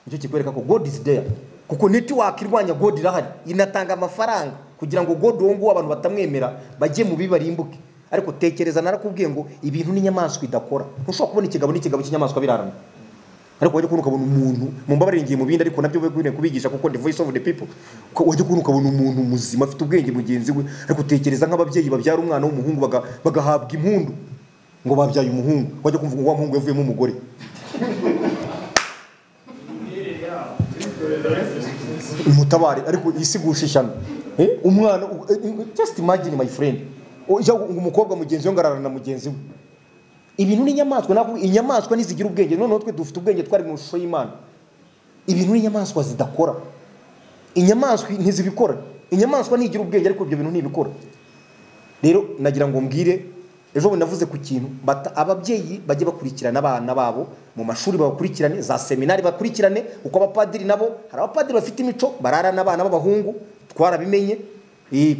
nicyo kikwereka ko God is there. Kuko network irwanya God irahari inatanga amafaranga kugira ngo God uwo nguwo abantu batamwemera bajye mu bibarimbuke. Ariko tekereza narakubwiye ngo ibintu n'inyamaswa idakora. Ntushobora kubona ikigabo n'ikigabo cy'inyamaswa birarana. Ariko wajya kubona ukabona umuntu mumbabarire ngiye mu bindi ariko nabyo bwe kubigisha kuko the voice of the people. Wajya kubona ukabona umuntu muzima afite ubwenge mugenzi we, ariko tekereza nk'ababyeyi babyara umwana w'umuhungu bagahabwa impundu. Ngo babyaye umuhungu, wajya kumva ngo wa muhungu yavuyemo umugore. Mutabare ariko isigusha ishyano. Umwana just imagine my friend. Ujya ngo umukobwa mugenzi we ngararana na mugenzi we. Ibintu ni inyamaswa, nako inyamaswa nizigira ubwenge. Noneho twe dufite ubwenge twari mu shusho y'Imana. Ibintu ni inyamaswa zidakora. Inyamaswa ntizibikora. Inyamaswa ntigira ubwenge ariko ibyo bintu ntibikora. Rero nagira ngo mbwire ejo bundi navuze ku kintu ababyeyi bajye bakurikirana abana babo mu mashuri, babakurikirane za seminari bakurikirane, uko abapadiri nabo hari abapadiri bafite imico barara n'abana b'abahungu twarabimenye.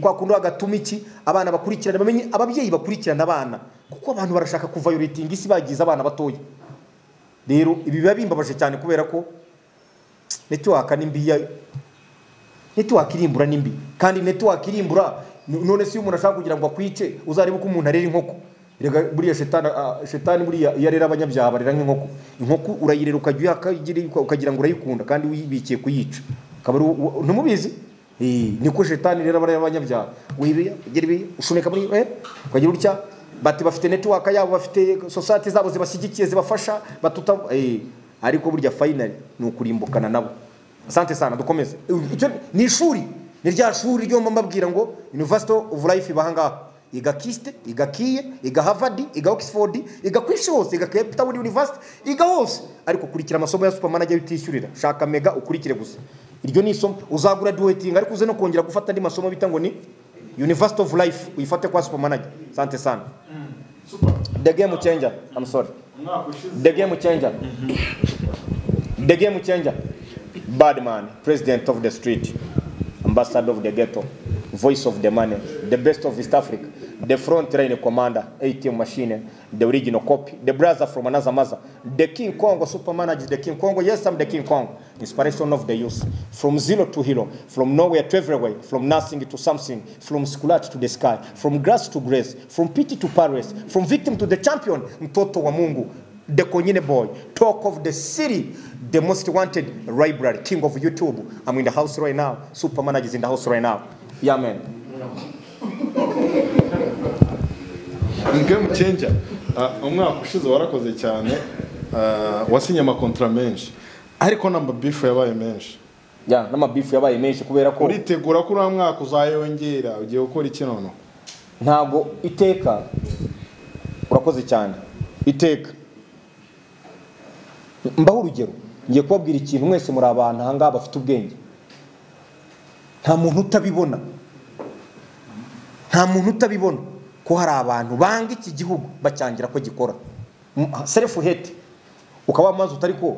Kwa kundi agatuma iki abana bakurikirane bamenye, ababyeyi bakurikirana abana kuko abantu barashaka kuviolating isi bagize abana batoya. Rero ibi biba bimbabaje cyane kubera ko network ni mbi, network irimbura ni mbi, kandi network irimbura. None se umuntu ashaka kugira ngo akwice uzarebe ko umuntu arera inkoko. Rega buriya shetani buriya iyo arera abanyabyaha barera nk'inkoko. Inkoko urayirera ukajya ukagira ngo urayikunda kandi wibikiye kuyica. Akaba ntumubizi? Niko shetani rero barera abanyabyaha. Wibiya ugira ibi ushumeka muri ukagira utya bati bafite network yabo, bafite society zabo zibashyigikiye zibafasha batuta ariko burya finally ni ukurimbukana nabo. Asante sana, dukomeze. Ni ishuri, ni rya shuri ryo mbabwira ngo University of Life ibahanga, iga KIST, iga KIE, iga Harvard, iga Oxford, iga kwisi hose, iga Cape Town University, iga hose. Ariko kurikira amasomo ya super manager utishyurira, shaka mega ukurikire gusa. Iryo ni isomo uzagura dueting ariko uze no kongera gufata andi masomo bita ngo ni University of Life uyifate kwa super manager. Asante sana. Super. The game changer. I'm sorry. The game changer. The game changer. Bad man, president of the street, ambassador of the ghetto, voice of the money, the best of East Africa, the front line commander, ATM machine, the original copy, the brother from another mother, the King Kongo, super manager, the King Kongo. Yes, I'm the King Kongo. Inspiration of the youth. From zero to hero, from nowhere to everywhere, from nothing to something, from scratch to the sky, from grass to grace, from pity to Paris, from victim to the champion, Mtoto wa Mungu, the Konyine boy, talk of the city, the most wanted library, king of YouTube. I'm in the house right now. Super manager is in the house right now. Yeah, man. Game changer. Umwaka ushize warakoze cyane, wasinye amakontra menshi. Ariko namba beef yabaye menshi. Yeah, namba beef yabaye menshi kubera ko uritegura ko uri mwaka uzayongera ugiye gukora iki nono? Ntago iteka urakoze cyane. Iteka mbaho urugero ngiye kubabwira ikintu mwese muri abantu aha ngaha bafite ubwenge. Nta muntu utabibona. Nta muntu utabibona ko hari abantu banga iki gihugu bacyangira ko gikora. Self hate. Ukaba maze utari ko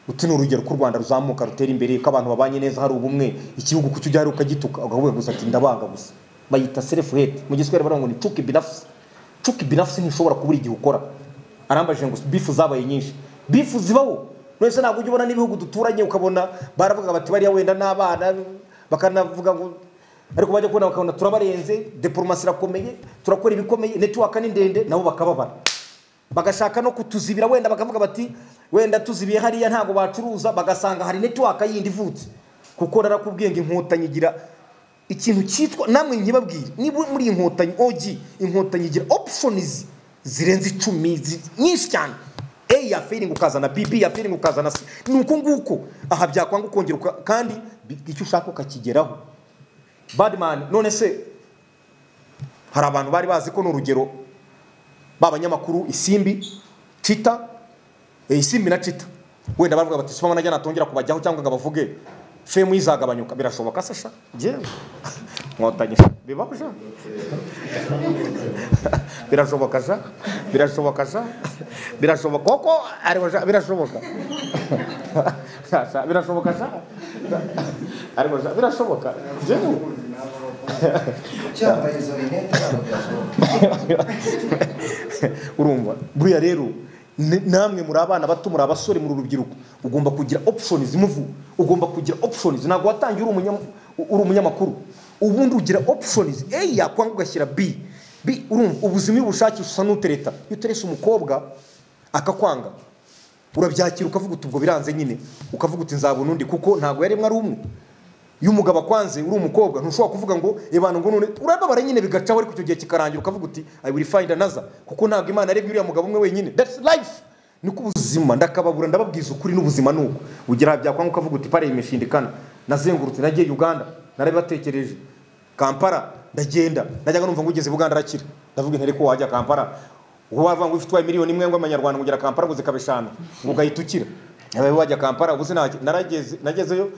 uti ni urugero ko Rwanda ruzamuka rutera imbere ko abantu babanye neza hari ubumwe igihugu kucyo ujya hari ukagituka ugahuye gusa ati ndabanga gusa. Bayita self hate. Mu giswahili baravuga ngo ni chuki binafsi. Chuki binafsi ntishobora kubura igihe ukora. Arambajije ngo bifu zabaye nyinshi. Bifu zibaho. None ntabwo ujya ubona n'ibihugu duturanye ukabona baravuga bati bariya wenda n'abana bakanavuga ngo ariko bajya kubona bakabona turabarenze, diplomasi irakomeye, turakora ibikomeye, network ni ndende, nabo bakababara. Bagashaka no kutuzibira wenda bakavuga bati wenda tuzibiye hariya ntago bacuruza, bagasanga hari network yindi ivutse. Kuko narakubwiye ngo inkotanyi igira ikintu cyitwa namwe nkibabwire niba muri inkotanyi OG inkotanyi igira options zirenze 10 nyinshi cyane. A ya failing ukazana B, B ya failing ukazana C. Nuko nguko aha byakwanga ukongera kandi icyo ushaka ukakigeraho. Badman none se hari abantu bari bazi ko n'urugero babanyamakuru Isimbi Chita Isimbi na Chita wenda bavuga bati super manager natongera kubajyaho cyangwa ngo bavuge fame izagabanyuka. Birashoboka sasha jewe nkotanyi bibaho sha birashoboka sha birashoboka sha birashoboka koko ariko sha birashoboka sha birashoboka sha ariko sha birashoboka jewe urumva buriya rero namwe muri abana bato muri abasore muri urubyiruko ugomba kugira options muvu ugomba kugira options. Ntabwo watangiye uri umunyamakuru ubundi ugira options A yakwanga ugashyira B B. Urumva ubuzima ubushakisha usa n'utereta. Iyo uterese umukobwa akakwanga urabyakira ukavuga uti ubwo biranze nyine, ukavuga uti nzabona undi kuko ntabwo yaremwe ari umwe. Iyo umugabo akwanze uri umukobwa ntushobora kuvuga ngo ebana ngo none urababara nyine bigacaho, ariko icyo gihe kikarangira ukavuga uti I will find another, kuko ntabwo Imana yarebye uriya mugabo umwe wenyine. That's life, niko ubuzima. Ndakababura, ndababwiza ukuri, n'ubuzima nuko ugira byakwanga ukavuga uti pare imeshindikana. Nazengurutse, nagiye Uganda, narabatekereje Kampala, ndagenda najyaga numva ngo ugeze Buganda arakira, ndavuga intare ko wajya Kampala uwo wava ngo ufite miliyoni imwe ngo amanyarwanda ngo ugera Kampala ngo zikabeshana ngo ugahita ukira. Nawe wajya Kampala ubu narageze, nagezeyo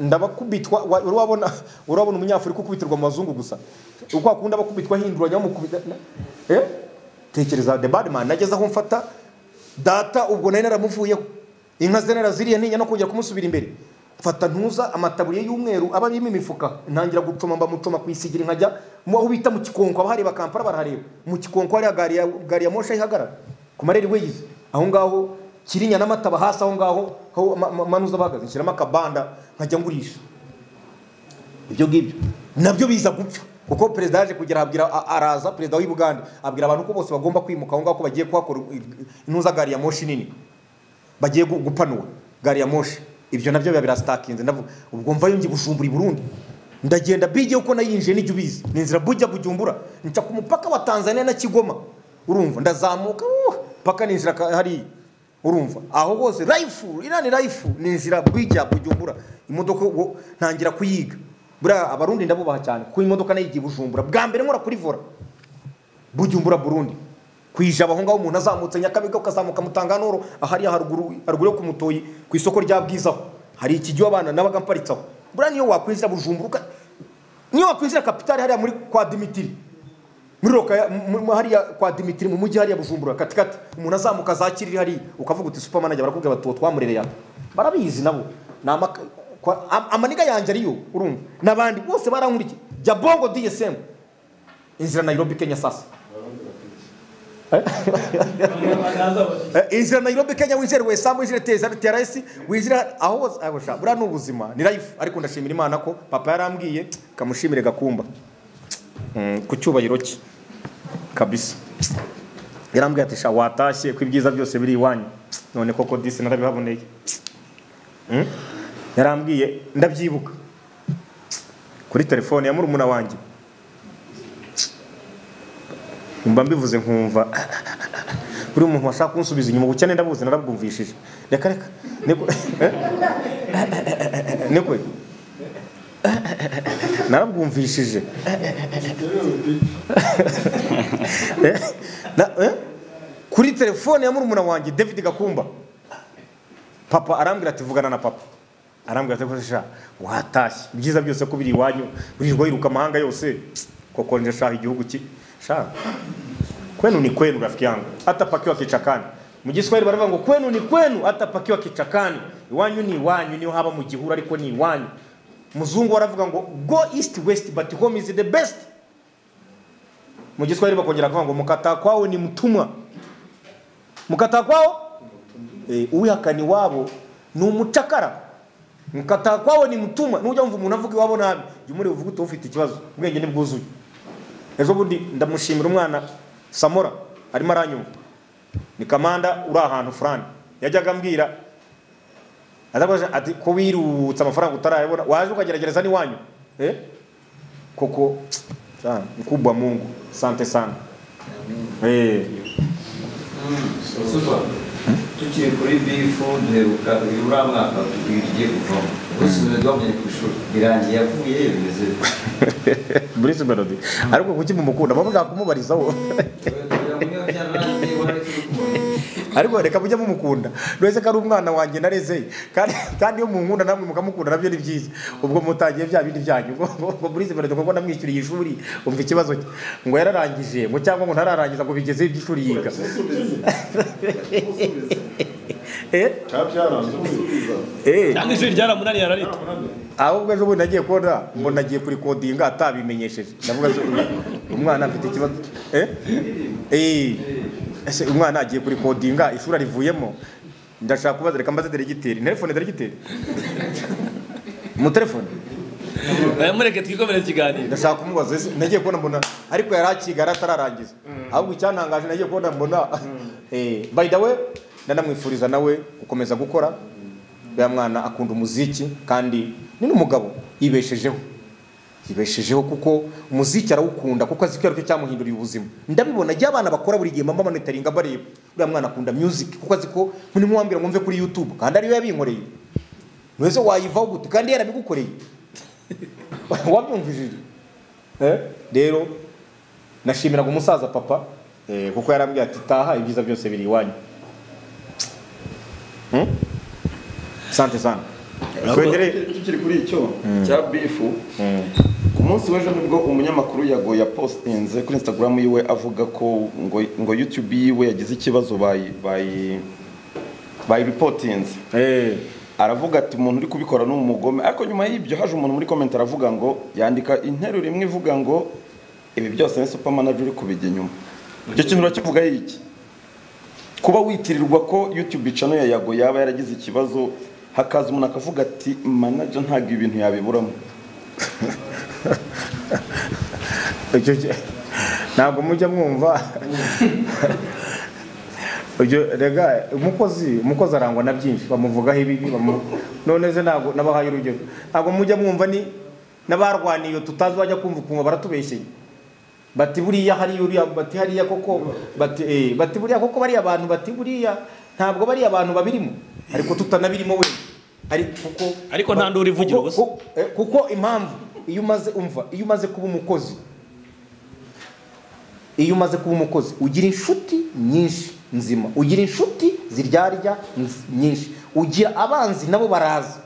ndabakubitwa. Urabona umunyafurika ukubitirwa mu bazungu gusa, uko akunda bakubitwa hinduranya bamukubita. Tekereza the bad man. Nageze aho mfata data, ubwo nari naramuvuyeho, inka ze naraziriye, ntinya no kongera kumusubira imbere. Mfata ntuza amataburiye y'umweru aba arimo imifuka, ntangira gucoma, mba mucoma ku isigiri, nkajya mu aho bita mu Kikonko. Abahareba Kampala barahareba mu Kikonko, hariya gari ya moshi ihagarara ku mareri ways, aho ngaho Kirinya n'Amataba hasi aho ngaho aho manuza bahagaze, nshyiramo akabanda nkajya ngurisha ibyo ngibyo. Nabyo biza gupfa kuko perezida yaje kugera abwira, araza perezida w'i Buganda abwira abantu ko bose bagomba kwimuka aho ngaho, ko bagiye kuhakora intuza gari ya moshi nini, bagiye gupanura gari ya moshi. Ibyo nabyo biba birastakinze. Ndavuga ubwo mvayo ngi Bujumbura i Burundi, ndagenda bijye uko nayinjiye n'ijyo ubizi, ni inzira bujya Bujumbura, nca ku mupaka wa Tanzania na Kigoma, urumva ndazamuka paka ninjira hari, urumva aho hose life irani life ni inzira bijya Bujumbura. Imodoka ntangira kuyiga, buriya Abarundi ndabubaha cyane kuko imodoka nayigiye Bujumbura bwa mbere nkora kuri vola Bujumbura Burundi kwijaba aho ngaho, umuntu azamutse Nyakabiga ukazamuka Mutanganoro ahari haruguru haruguru yo kumutoyi ku isoko rya Bwizaho hari ikijyo abana nabaga mparitsaho. Buriya niyo wakwinjira Bujumbura, niyo wakwinjira kapitali hariya muri kwa Dimitri, muri roka hariya kwa Dimitri mu mujyi hariya Bujumbura katikati, umuntu azamuka zakiriri hari ukavuga uti super manager, barakubwira bati twamurereye barabizi nabo amaniga yanjye ariyo, urumva nabandi bose barankurikiye. Jabongo DSM inzira Nairobi Kenya sasa. Inzira Nairobi Kenya winjira Wesambu, winjira TRS, winjira aho aho sha buriya n'ubuzima ni life. Ariko ndashimira Imana ko papa yarambwiye kamushimire Gakumba ku cyubahiro cye kabisa. Yarambwiye ati sha watashye ko ibyiza byose biri iwanyu, none koko disi narabihaboneye. Yarambwiye ndabyibuka kuri telefone ya murumuna wanjye, mba mbivuze nkumva buri muntu washaka kunsubiza inyuma ubukene ndabuze narabwumvishije. Reka reka niko niko narabwumvishije kuri telefone ya murumuna wanjye David Gakumba. Papa arambwira ati vugana na papa, arambwira ati sha watashye ibyiza byose ko biri iwanyu, urirwa yiruka amahanga yose koko nje shaha igihugu ki sha kwenu ni kwenu rafiki yangu, hata pakiwa kichakani. Mu Giswahili baravuga ngo kwenu ni kwenu hata pakiwa kichakani. Iwanyu ni iwanyu niyo haba mu gihuru ariko ni iwanyu. Muzungu baravuga ngo go east west but home is the best. Mu Giswahili bakongera kuvuga ngo mukata kwao ni mtumwa. Mukata kwao uwihakani wabo ni umucakara. Mukata kwao ni mtumwa. Nujya umva umuntu avuga iwabo nabi, jya umureba uvuga uti ufite ikibazo, ubwenge ntibwuzuye. Ejo bundi ndamushimira umwana Samora arimo aranyumva, ni kamanda uri ahantu fulani, yajyaga ambwira ati ko wirutse amafaranga utarayabona waje ukagerageza n'iwanyu koko mkubwa Mungu sante sana. Super. Tukiri kuri bifu duheruka uyu uriya mwaka tugiye kuvamo Bruce Melody wamenye ku ishuri birangiye yavuye bimeze Bruce Melody ariko kuki mumukunda bavuga kumubarizaho ariko reka mujye mumukunda rwese ko ari umwana wanjye nareze kandi iyo munkunda namwe mukamukunda nabyo ni byiza. Ubwo mutagiye bya bindi byanyu ngo Bruce Melody kuko namwishyuriye ishuri umva ikibazo cye ngo yararangije ngo cyangwa ngo ntararangiza ngo bigeze iby'ishuri yiga cyangwa ishuri ryaramunaniye ararita. Ahubwo ejo bundi nagiye kubona mbona agiye kuri kodinga atabimenyesheje, ndavuga umwana afite ikibazo ese umwana agiye kuri kodinga ishuri arivuyemo. Ndashaka kubaza reka mbaze diregiteri, telefone diregiteri mu telefone mureke twikomereze ikiganiro. Ndashaka kumubaza nagiye kubona mbona ariko yarakiga atararangiza. Ahubwo icyantangaje nagiye kubona mbona by the way ndanamwifuriza nawe gukomeza gukora. Uriya mwana akunda umuziki kandi Ni n'umugabo yibeshejeho. Yibeshejeho kuko umuziki arawukunda, kuko azi ko aricyo cyamuhinduriye ubuzima. Ndabibona jya abana bakora buri gihe mama monitoringa bareba. Uriya mwana akunda music kuko azi ko muri muwambira ngo mve kuri YouTube kandi ariyo yabinkoreye. Mwese wayivaho gute kandi yarabigukoreye. Wabyumvishije? Rero nashimiraga umusaza papa kuko yarambwiye ati taha ibyiza byose biri iwanyu. Sante sana. Tukiri kuri icyo cya bifu, ku munsi w'ejo nibwo umunyamakuru Yago yapostinze kuri Instagram yiwe avuga ko ngo YouTube yiwe yagize ikibazo bayi reportinze. Aravuga ati umuntu uri kubikora ni umugome. Ariko nyuma y'ibyo haje umuntu muri comment aravuga ngo yandika interuro imwe ivuga ngo ibi byose ni super manager uri kubijya inyuma. Icyo kintu urakivuga iki? Kuba witirirwa ko YouTube channel ya Yago yaba yaragize ikibazo, hakaza umuntu akavuga ati manager ntago ibintu yabiburamo. Ntabwo mujya mwumva. Rega umukozi arangwa na byinshi, bamuvugaho ibibi, none ze ntabwo nabahaye urugero. Ntabwo mujya mwumva ni n'abarwaniye tutazi wajya kumva ukuntu baratubeshyeye. Bati buriya hari uriya, bati hariya koko, bati bati buriya koko bariya abantu, bati buriya ntabwo bariya abantu babirimo, ariko tutanabirimo we. Ariko nta nduri ivugira gusa. Kuko impamvu iyo umaze umva, iyo umaze kuba umukozi, iyo umaze kuba umukozi ugira inshuti nyinshi nzima, ugira inshuti ziryarya nyinshi, ugira abanzi nabo baraza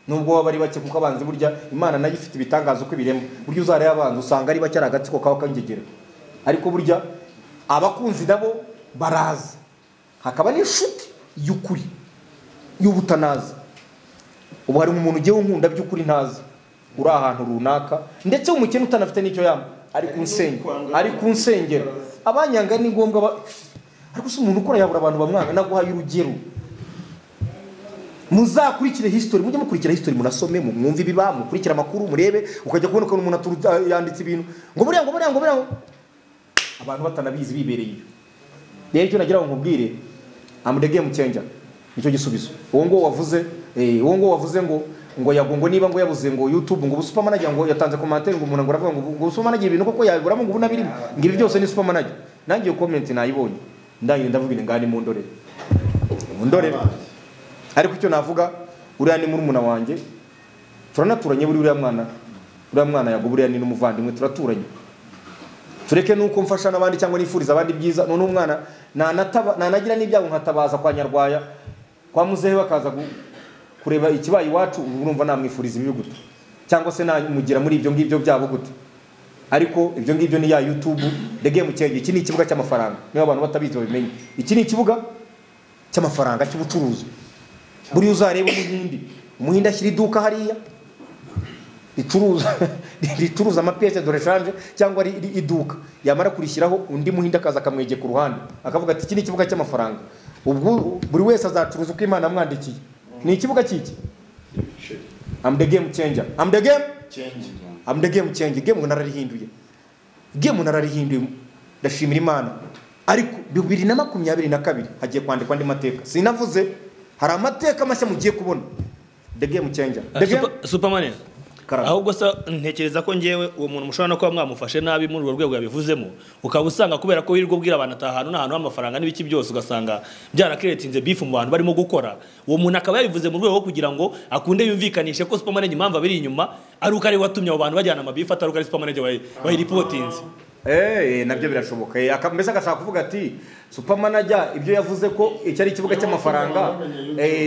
nubwo baba ari bake, kuko abanzi burya Imana nayo ifite ibitangazo uko ibirema. Burya uzareba abanzi usanga ari bake, ari agatsiko kawe kangegera, ariko burya abakunzi nabo baraza, hakaba n'inshuti y'ukuri y'ubutanazi. Ubu hari umuntu ugiye unkunda by'ukuri ntazi, uri ahantu runaka, ndetse umukene utanafite n'icyo yamba, ari kunsengera. Abanyanga ni ngombwa, ariko si umuntu ukora yabura abantu bamwanga. Naguhaye urugero, muzakurikire history, mujye mukurikira history, munasome, mwumve ibiba, mukurikira amakuru, murebe, ukajya kubona ukuntu umuntu yanditse ibintu ngo buriya ngo buriya ngo buriya, abantu batanabizi bibereye iyo. Rero icyo nagira ngo nkubwire, I'm the game changer, nicyo gisubizo. Uwo ngo wavuze, uwo ngo wavuze ngo Yago ngo niba ngo yabuze ngo YouTube ngo super manager ngo yatanze commentaire ngo umuntu ngo aravuga ngo super manager ibintu koko yabiguramo ngo ubunabirimo, ngo ibi byose ni super manager. Nanjye iyo comment nayibonye, ndangire ndavuga ngani mu ndorere. Mu ndorere. Ariko icyo navuga, uriya ni murumuna wanjye, turanaturanye, buri uriya mwana Yago buriya ni n'umuvandimwe, turaturanye. Tureke nuko mfasha n'abandi cyangwa nifuriza abandi byiza, none umwana nanagira n'ibyago nkatabaza kwa Nyarwaya kwa muzehe bakaza kureba ikibaye iwacu, urumva namwifuriza ibibi gute, cyangwa se namugira muri ibyo ngibyo byabo gute. Ariko ibyo ngibyo ni ya YouTube, the game change. Iki ni ikibuga cy'amafaranga, niba abantu batabizi babimenye. Iki ni ikibuga cy'amafaranga cy'ubucuruzi. Buri uzareba umuhindi ashyira iduka hariya ricuruza amapièce de rechange cyangwa iduka, yamara kurishyiraho undi muhindi akaza akamwegeka ku ruhande akavuga ati iki ni ikibuga cy'amafaranga. Ubwo buri wese azacuruza uko Imana amwandikiye. Ni ikibuga cyiki? I'm the game changer. I'm the game changer. I'm the game changer. Game nararihinduye. Game nararihinduye. Ndashimira Imana. Ariko 2022 hagiye kwandikwa andi mateka. Sinavuze hari amateka mashya mugiye kubona. The game changer. The game Superman. Ahubwo se ntekereza ko ngewe uwo muntu mushobora no kuba mwamufashe nabi muri urwo rwego yabivuzemo, ukaba usanga kubera ko wirirwa ubwira abantu atahanu n'ahantu h'amafaranga n'ibiki byose, ugasanga byarakiretinze beef mu bantu barimo gukora. Uwo muntu akaba yabivuze mu rwego rwo kugira ngo akunde yumvikanishe ko super manager impamvu abiri inyuma ari uko ari watumye abo bantu bajyana amabifu, atari uko ari super manager wayireportinze. Nabyo birashoboka. Mbese agashaka kuvuga ati super manager ibyo yavuze ko icyo ari ikibuga cy'amafaranga,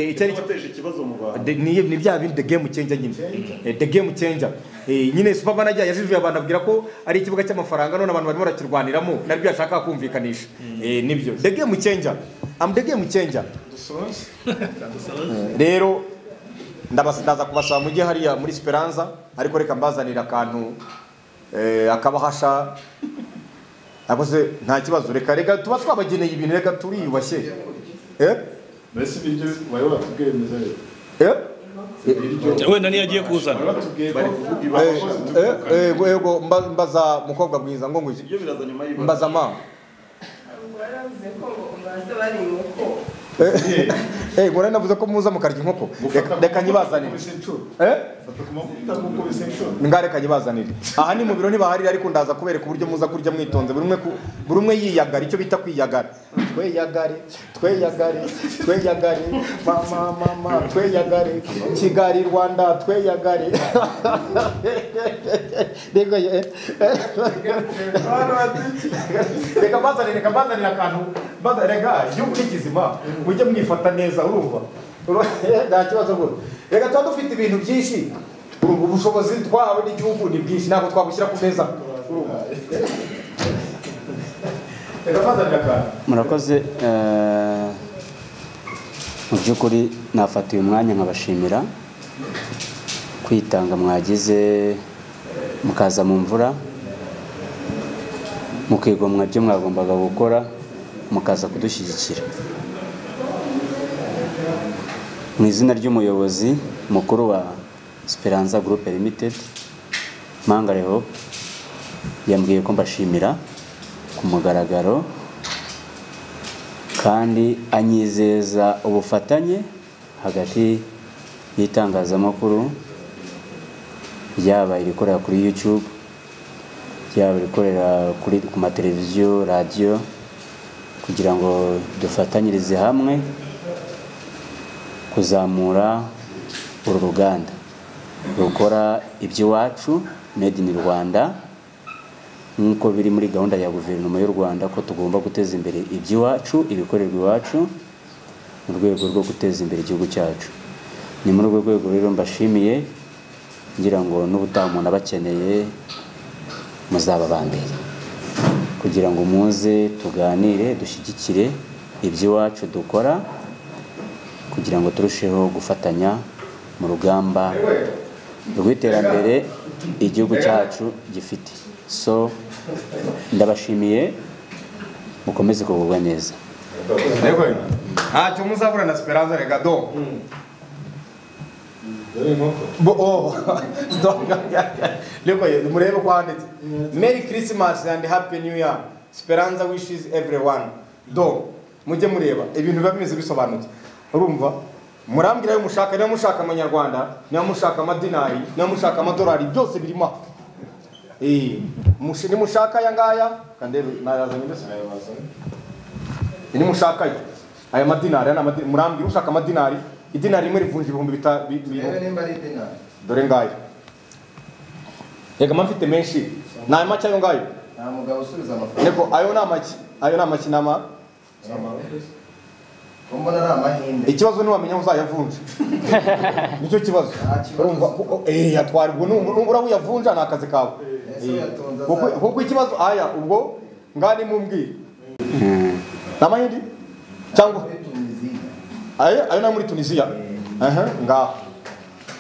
icyo ari ikibazo mu bantu, ni bya bindi the game changer nyine. The game changer. Nyine super manager yajijuye abantu abwira ko ari ikibuga cy'amafaranga, none abantu barimo barakirwaniramo, nabyo yashaka kumvikanisha. Nibyo the game changer. I'm the game changer. Rero ndaza kubasaba mujye hariya muri Speranza, ariko reka mbazanira akantu akabahasha. Akoze nta kibazo, reka tuba twabageneye ibintu, reka turiyubashye. Mbese ibiryo bari batubwiye bimeze bite? Wenda niyo agiye kuzana. Yego, mbaza mukobwa mwiza ngo ngwiki. Mbaza mama. Waravuze ko ngo baza bari inkoko. Ngora navuze ko muza mukarya inkoko. Reka nyibazanire. Ngareka nyibazanire. Aha ni mu biro ntibahari ariko ndaza kubereka uburyo muza kurya mwitonze buri umwe yiyagara icyo bita kwiyagara. Tweyagare, tweyagare, tweyagare, mama mama tweyagare, Kigali Rwanda tweyagare. Rego ye. Reka bazanire akantu. Rega igihugu ni kizima mujye mwifata neza urumva. Nta kibazo rwose. Reka tuba dufite ibintu byinshi. Urumva ubushobozi twahawe n'igihugu ni bwinshi ntabwo twabushyira ku meza. Urumva. Reka bazanire akantu. Murakoze. Mu by'ukuri nafatiye umwanya nkabashimira kwitanga mwagize mukaza mu mvura mukigomwa ibyo mwagombaga gukora mukaza kudushyigikira. Mu izina ry'umuyobozi mukuru wa Speranza Group Limited Mangare Hope yambwiye ko mbashimira ku mugaragaro kandi anyizeza ubufatanye hagati y'itangazamakuru yaba irikorera kuri YouTube, yaba irikorera kuri ku mateleviziyo, radio, kugira ngo dufatanyirize hamwe kuzamura uru ruganda rukora iby'iwacu made in Rwanda nkuko biri muri gahunda ya guverinoma y'u Rwanda ko tugomba guteza imbere iby'iwacu, ibikorerwa iwacu mu rwego rwo guteza imbere igihugu cyacu. Ni muri urwo rwego rero mbashimiye ngira ngo n'ubutaha umuntu abakeneye muzaba bambere kugira ngo muze tuganire dushyigikire iby'iwacu dukora kugira ngo turusheho gufatanya mu rugamba rw'iterambere igihugu cyacu gifite. So ndabashimiye mukomeze kugubwa neza. Ntacyo muzabura na Speranza rega do. Murebe ko handitse Merry Christmas and Happy New Year. Speranza wishes everyone. Do mujye mureba ibintu biba bimeze bisobanutse. Urumva murambwira yo mushaka, niba mushaka amanyarwanda, niba mushaka amadinari, niba mushaka amadolari, byose birimo. Nimushaka aya ngaya kandebe narazanye mbese nimushaka aya madinari, aya murambwira ushaka amadinari, idinari rimwe rivunja ibihumbi bitanu. Dore ngayo. Yega mfite menshi. Na make ayo ngayo. Nta mugabo usubiza amafaranga. Neko ayo na make, ayo na make nama. Mbona ari amahinde. Ikibazo ni wamenya uzayavunja. Nicyo kibazo. Urumva yatwara ubwo nubura uyavunja nakazi kawe. Kuko ikibazo aya ubwo ngani mumbwire. Namahindi cyangwa ayo na muri Tunisia. Ngaho.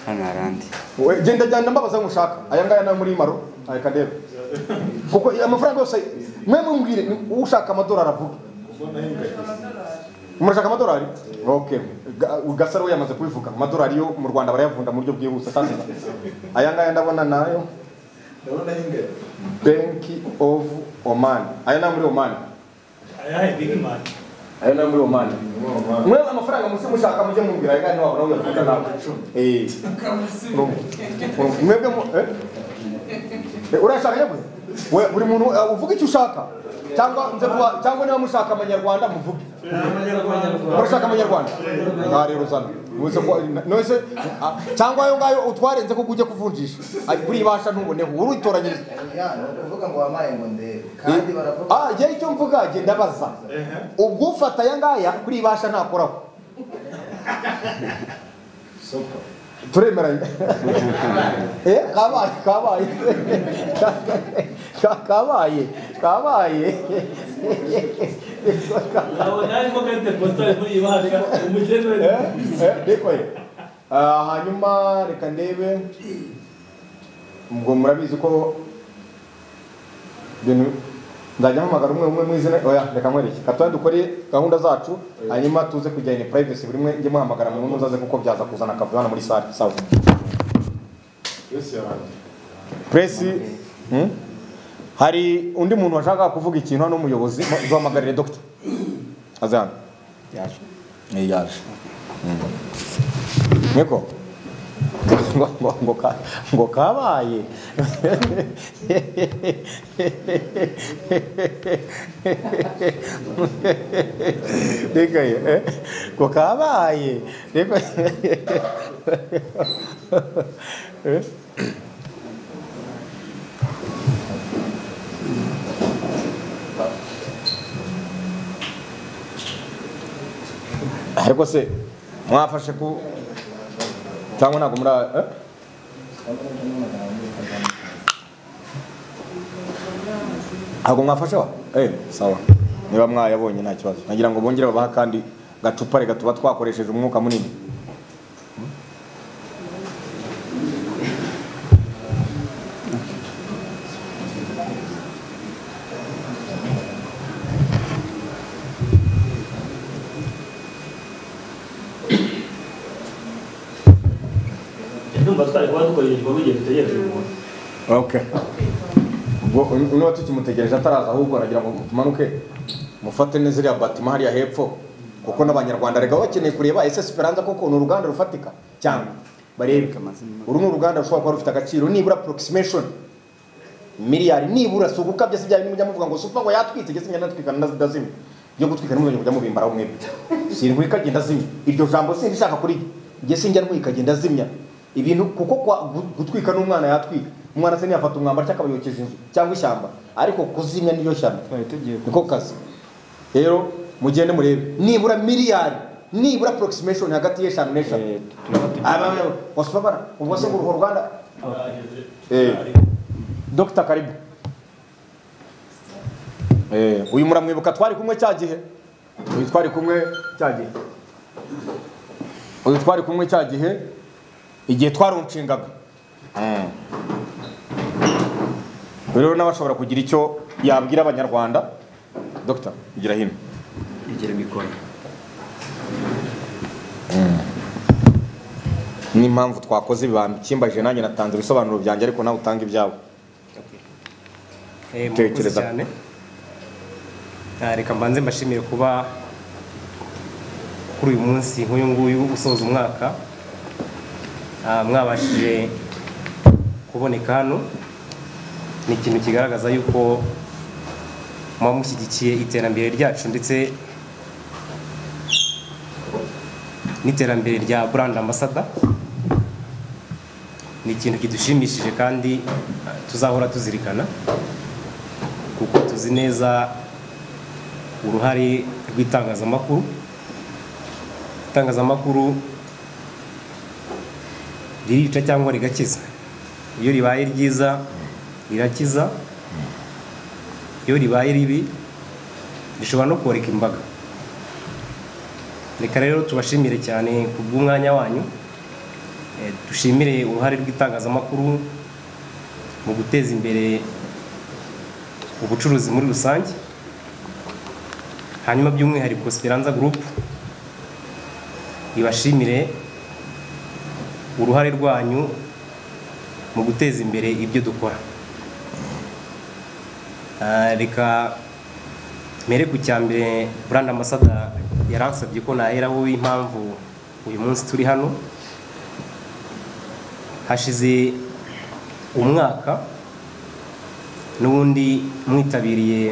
Hano arandi. We genda genda mbabaza mushaka. Aya ngaya na muri Maro, aya kadebe. Kuko amafaranga yose mwe mumbwire ushaka amadolari avuga. Murashaka amadolari? Okay. Gasaro yamaze kubivuga. Amadolari yo mu Rwanda barayavunda mu buryo bwihuse sasa. Aya ngaya ndabona nayo. Ndabona hinga. Bank of Oman. Aya na muri Oman. Aya big man. Ayo na muri Oman. Mwe amafaranga musi mushaka mujye mumbwira aya ngaya wabona uyavuga nawe. Mwebwe urashaka yabuze? We buri muntu uvuga icyo ushaka. Cyangwa nze kuba cyangwa niba mushaka amanyarwanda muvuge. Urashaka amanyarwanda? Nta rero zana. Uze ko nose cyangwa ayo ngayo utwarenze ko ujye kuvunjisha. Kuri ibasha ntuboneho uritoranyiriza. Ya uvuga ngo wamaye ngo ndebe. Kandi baravuga. Je icyo mvuga je ndabaza. Ubwo ufata aya ngaya kuri ibasha ntakoraho. Sopa. Turemeranye. Kabaye kabaye. Kabaye kabaye. Hanyuma reka ndebe ubwo murabizi ko ibintu nzajya mpamagara umwe umwe mu izina. Oya reka nkwereke katwa dukore gahunda zacu hanyuma tuze kujya in privacy buri umwe njye muhamagara mu muntu uzaze kuko byaza kuzana akavuyo hano muri salle. Sawa. Press. Hari undi muntu washaka kuvuga ikintu hano umuyobozi duhamagarire doctor. Azana. Yaje. Yaje. Niko ngo kabaye. Reka ngo kabaye. Reka ariko se mwafashe ku cyangwa ntabwo muri ntabwo mwafashe wa sawa niba mwayabonye nta kibazo nagira ngo bongere babaha kandi gacupa reka tuba twakoresheje umwuka munini. Ndumva twari kuba dukora igikorwa igihe dutegereje umuntu. Okay. Ubwo niba tukimutegereje ataraza ahubwo aragira ngo tumanuke mufate neza iriya batima hariya hepfo kuko n'abanyarwanda rega bakeneye kureba ese Esperanza koko ni uruganda rufatika cyangwa barebe. Uru ni uruganda rushobora kuba rufite agaciro nibura approximation miliyari nibura si ugukabya si bya bintu mujya muvuga ngo supa ngo yatwitse gese njya natwika ndazimya. Byo gutwika nimuzajya kujya mubimbaraho mwebwe. Sintwika genda zimya. Iryo jambo sindishaka kuri njye sinjya ntwika genda zimya. Ibintu kuko gutwika n'umwana yatwika umwana se ntiyafata umwambaro cyangwa akayokeje inzu cyangwa ishyamba ariko kuzimya niyo shyamba niko kazi. Rero mugende murebe nibura miliyari nibura approximation hagati y'eshanu n'eshanu wasubabara ubwo se ngo Rwanda. Dr. Karibu uyu muramwibuka twari kumwe cya gihe uyu twari kumwe cya gihe uyu twari kumwe cya gihe igihe twarunshingaga. Rero n'abashobora kugira icyo yabwira abanyarwanda. Dr. igira hino igira mikoro n'impamvu twakoze ibibambye nanjye natanze ibisobanuro byanjye ariko nawe utanga ibyawe. Murakoze cyane. Reka mbanze mbashimire kuba kuri uyu munsi nk'uyu nguyu usoza umwaka mwabashije kuboneka hano. Ni ikintu kigaragaza yuko muba mushyigikiye iterambere ryacu ndetse n'iterambere rya brand ambassador. Ni ikintu kidushimishije kandi tuzahora tuzirikana kuko tuzi neza uruhare rw'itangazamakuru. Itangazamakuru ririca cyangwa rigakiza. Iyo ribaye ryiza rirakiza, iyo ribaye ribi rishobora no koreka imbaga. Reka rero tubashimire cyane ku bw'umwanya wanyu, dushimire uruhare rw'itangazamakuru mu guteza imbere ubucuruzi muri rusange, hanyuma by'umwihariko Esperanza Group ibashimire uruhare rwanyu mu guteza imbere ibyo dukora. Reka mere ku cyambere brand ambassador yaransabye ko naheraho impamvu uyu munsi turi hano. Hashize umwaka n'ubundi mwitabiriye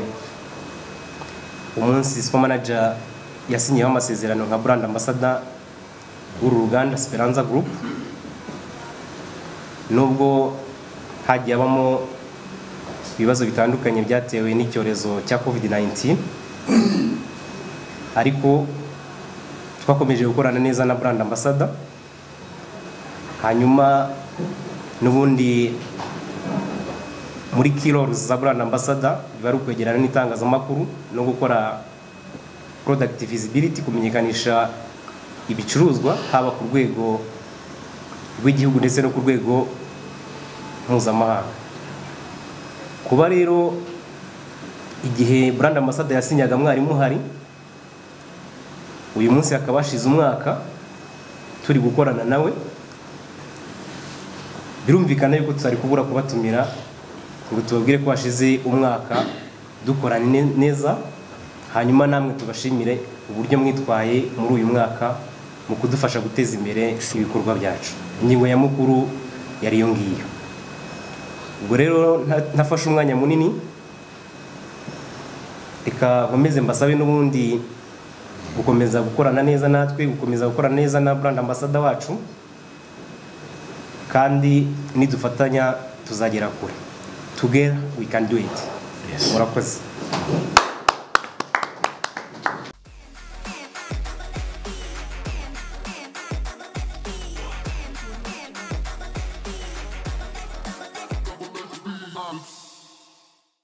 umunsi Super Manager yasinyeho amasezerano nka brand ambassador w'uru ruganda Esperanza Group. Nubwo hagiye habamo ibibazo bitandukanye byatewe n'icyorezo cya COVID-19, ariko twakomeje gukorana neza na brand ambassador. Hanyuma n'ubundi muri key roles za brand ambassador biba ari ukwegerana n'itangazamakuru no gukora product visibility, kumenyekanisha ibicuruzwa haba ku rwego rw'igihugu ndetse no ku rwego mpuzamahanga. Kuba rero igihe brand ambassador yasinyaga mwarimu hari, uyu munsi akaba ashize umwaka turi gukorana nawe, birumvikana yuko tutari kubura kubatumira ngo tubabwire ko hashize umwaka dukorana neza, hanyuma namwe tubashimire uburyo mwitwaye muri uyu mwaka mu kudufasha guteza imbere ibikorwa byacu. Ingingo ya mukuru yari iyo ngiyo. Ubwo rero ntafashe umwanya munini, reka nkomeze mbasabe n'ubundi gukomeza gukorana neza natwe, gukomeza gukorana neza na brand ambassador wacu, kandi nidufatanya tuzagera kure. Together we can do it. Murakoze.